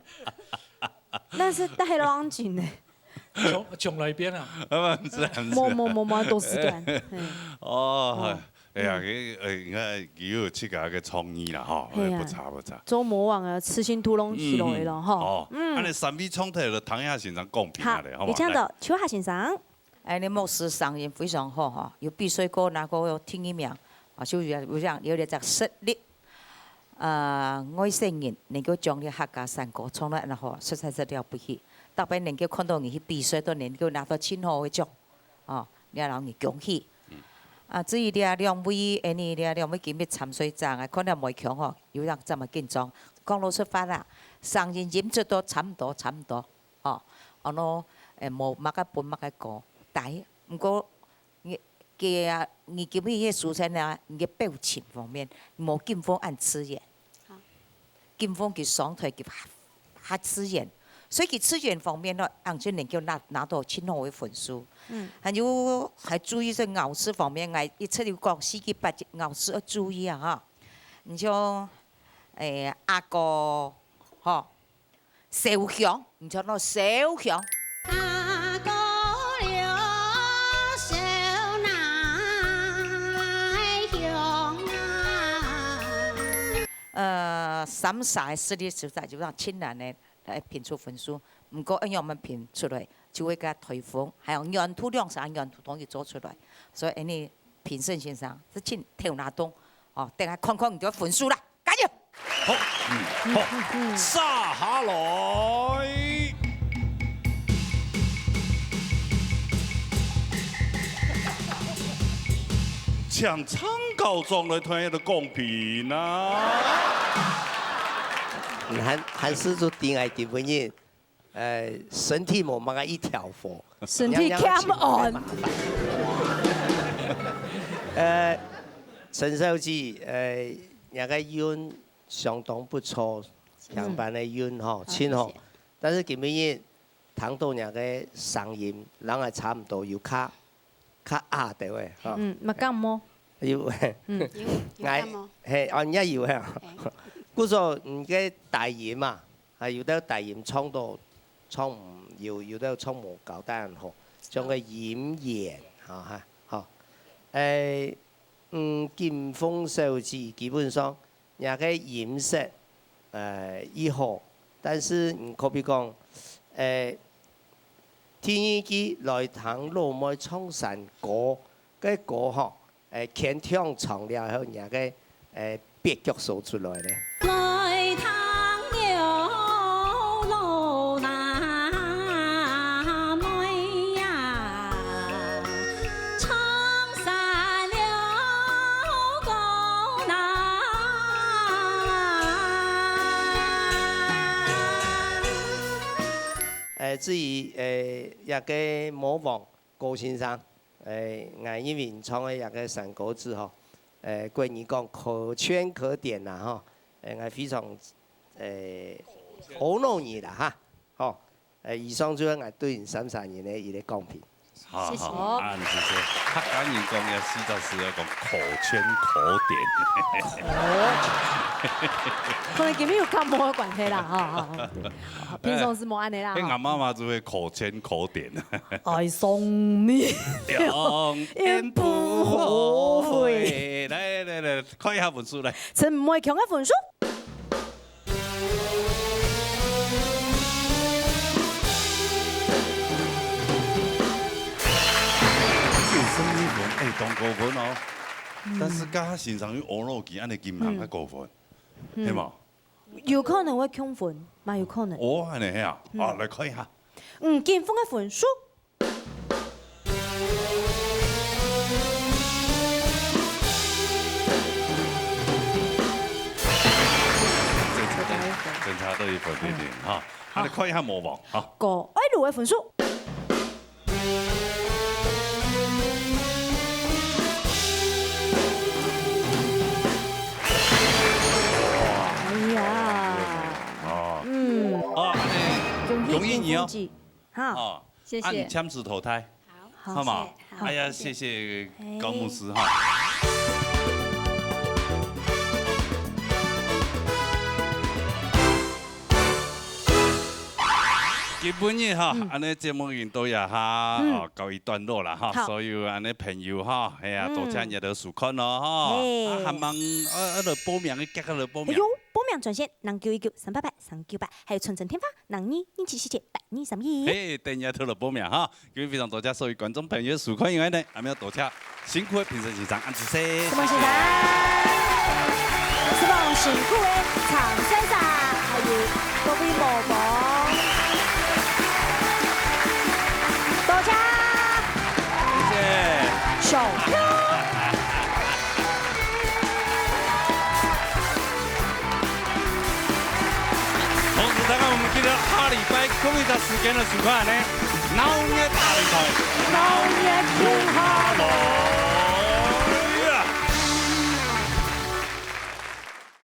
那是太浪景呢。從，從來邊啊。啊，不是，不是。沒，沒，沒，沒，都是這樣。嘿。哦，哦。哎呀，嗯。佢，呃，你看，佢有自家个創意啦，吼，嘿啊。不差，不差。做魔王啊，痴心屠龍起來了，嗯，嗯。吼。哦，嗯。恁呢三位唱頭就聽一下先生講評下咧，好，好無？你聽到，來。秋霞先生。 哎，你牧師聲音非常好吼，有比賽過拿過第一名，啊，就有，有這樣，有這隻實力。呃，外省人能夠將你客家山歌唱到恁好，實在是了不起。特別能夠看到你去比賽，都能夠拿到盡好个獎，哦，你也摎你恭喜。嗯。啊，至於這兩位，哎，你這兩位今日參賽者，哎，看了無強哦，有人這麼緊張。講老實話啦，聲音音質都差毋多，差毋多。 哦，安到，誒，無麼个分麼个高低。毋過，你，佢啊，你今日个主持人啊，你个表情方面，無金峰恁自然。好。金峰佢上台佢較，較自然，所以佢自然方面呢，恁樣就能夠拿，拿到盡好个分數。嗯。還有，還注意這咬字方面，𠊎一直有講四句八句咬字要注意啊，哈。你像，誒，阿哥，吼， 燒香，你唱到燒香。阿哥了，燒哪香啊？呃，三儕个實力實在就講盡難个來評出分數。毋過，恁樣𠊎等評出來，就會佮台風，還有原圖兩儕原圖統一做出來。所以，恁呢評審先生，係盡頭那動，哦，等下看看你个分數啦。 加油！好，嗯，好，接下來，請參考長來同𠊎等公平啊！你還，還係做定愛定分人。 呃，身體無麼个一條火，身體欠安。呃，陳小姐，呃，若个韻相當不錯，嗯。響板个韻吼，嗯，盡好。謝謝。但是今晡日聽到若个聲音，人也差毋多有較 較啞兜个，吼。嗯，嘛感冒。有。嗯。有，有感冒。𠊎，嘿，哦，你也有啊。嘿。故所，你个低音嘛，啊，有兜低音唱到，唱毋，有，有兜唱無夠，當然好，像个音源，哈，哈，好。誒，嗯，金鳳小姐，基本上， 若个音色，呃，已好，但是你可比講，呃，第二句來聽老妹唱山歌，該歌吼，呃，牽忒長了後，若个，呃，蹩腳說出來咧。來聽了老妹呀， 唱山了歌啦。呃，至於，呃，這个魔王高先生，呃，𠊎因為你唱个這个山歌子吼，呃，國語講可圈可點啦吼，呃，𠊎非常，呃，阿謨你啦哈，吼。 呃，以上就係𠊎對你三儕人个一个講評。好，謝謝。好，恁仔細，客家人講个四隻字愛講可圈可點。可能今晡日有感冒个關係啦，哈，哈，哈，對。平常時無恁仔啦，哈。該𠊎媽媽就會可圈可點。愛送你，永遠不後悔。來，來，來，看一下分數，來。陳偉強个分數。 有勝利分，哎，當高分哦。嗯。但是該下先生又阿謨佢，恁仔金行較高分，嗯。係無？有可能會共分，嘛有可能。哦，恁仔係啊，嗯。啊，來看一下。嗯，金峰个分數。一分，弟弟，哈。好，来看一下魔王，哈。个爱罗的分数。哎呀，哦。嗯。哦，恭喜恭喜你哦。恭喜你哦。哈。哦，谢谢。啊，你签字投胎。好。好嘛？好，哎呀，谢谢。谢谢高牧师哈。今晡日哈，嗯。恁呢節目已經到這下，嗯。哦，告一段落了哈，好。所有恁呢朋友哈，哎呀，嗯。多謝你的收看咯哈。嘿。啊，還吂，呃，呃，來報名，遽遽來報名。哎喲，報名專線，零九一九三八八三九八，還有傳真電話，零二二七四七八二三一。嘿，等一下就來報名哈。 今日非常多謝所有觀眾朋友收看以外呢，還有多謝辛苦的評審先生，恁仔細。承蒙先生，承蒙辛苦的陳先生，還有各位朋友，多謝。謝謝。上票。 同時，大家我們記得下禮拜同一個時間的收看呢，鬧熱大擂台，鬧熱共下路。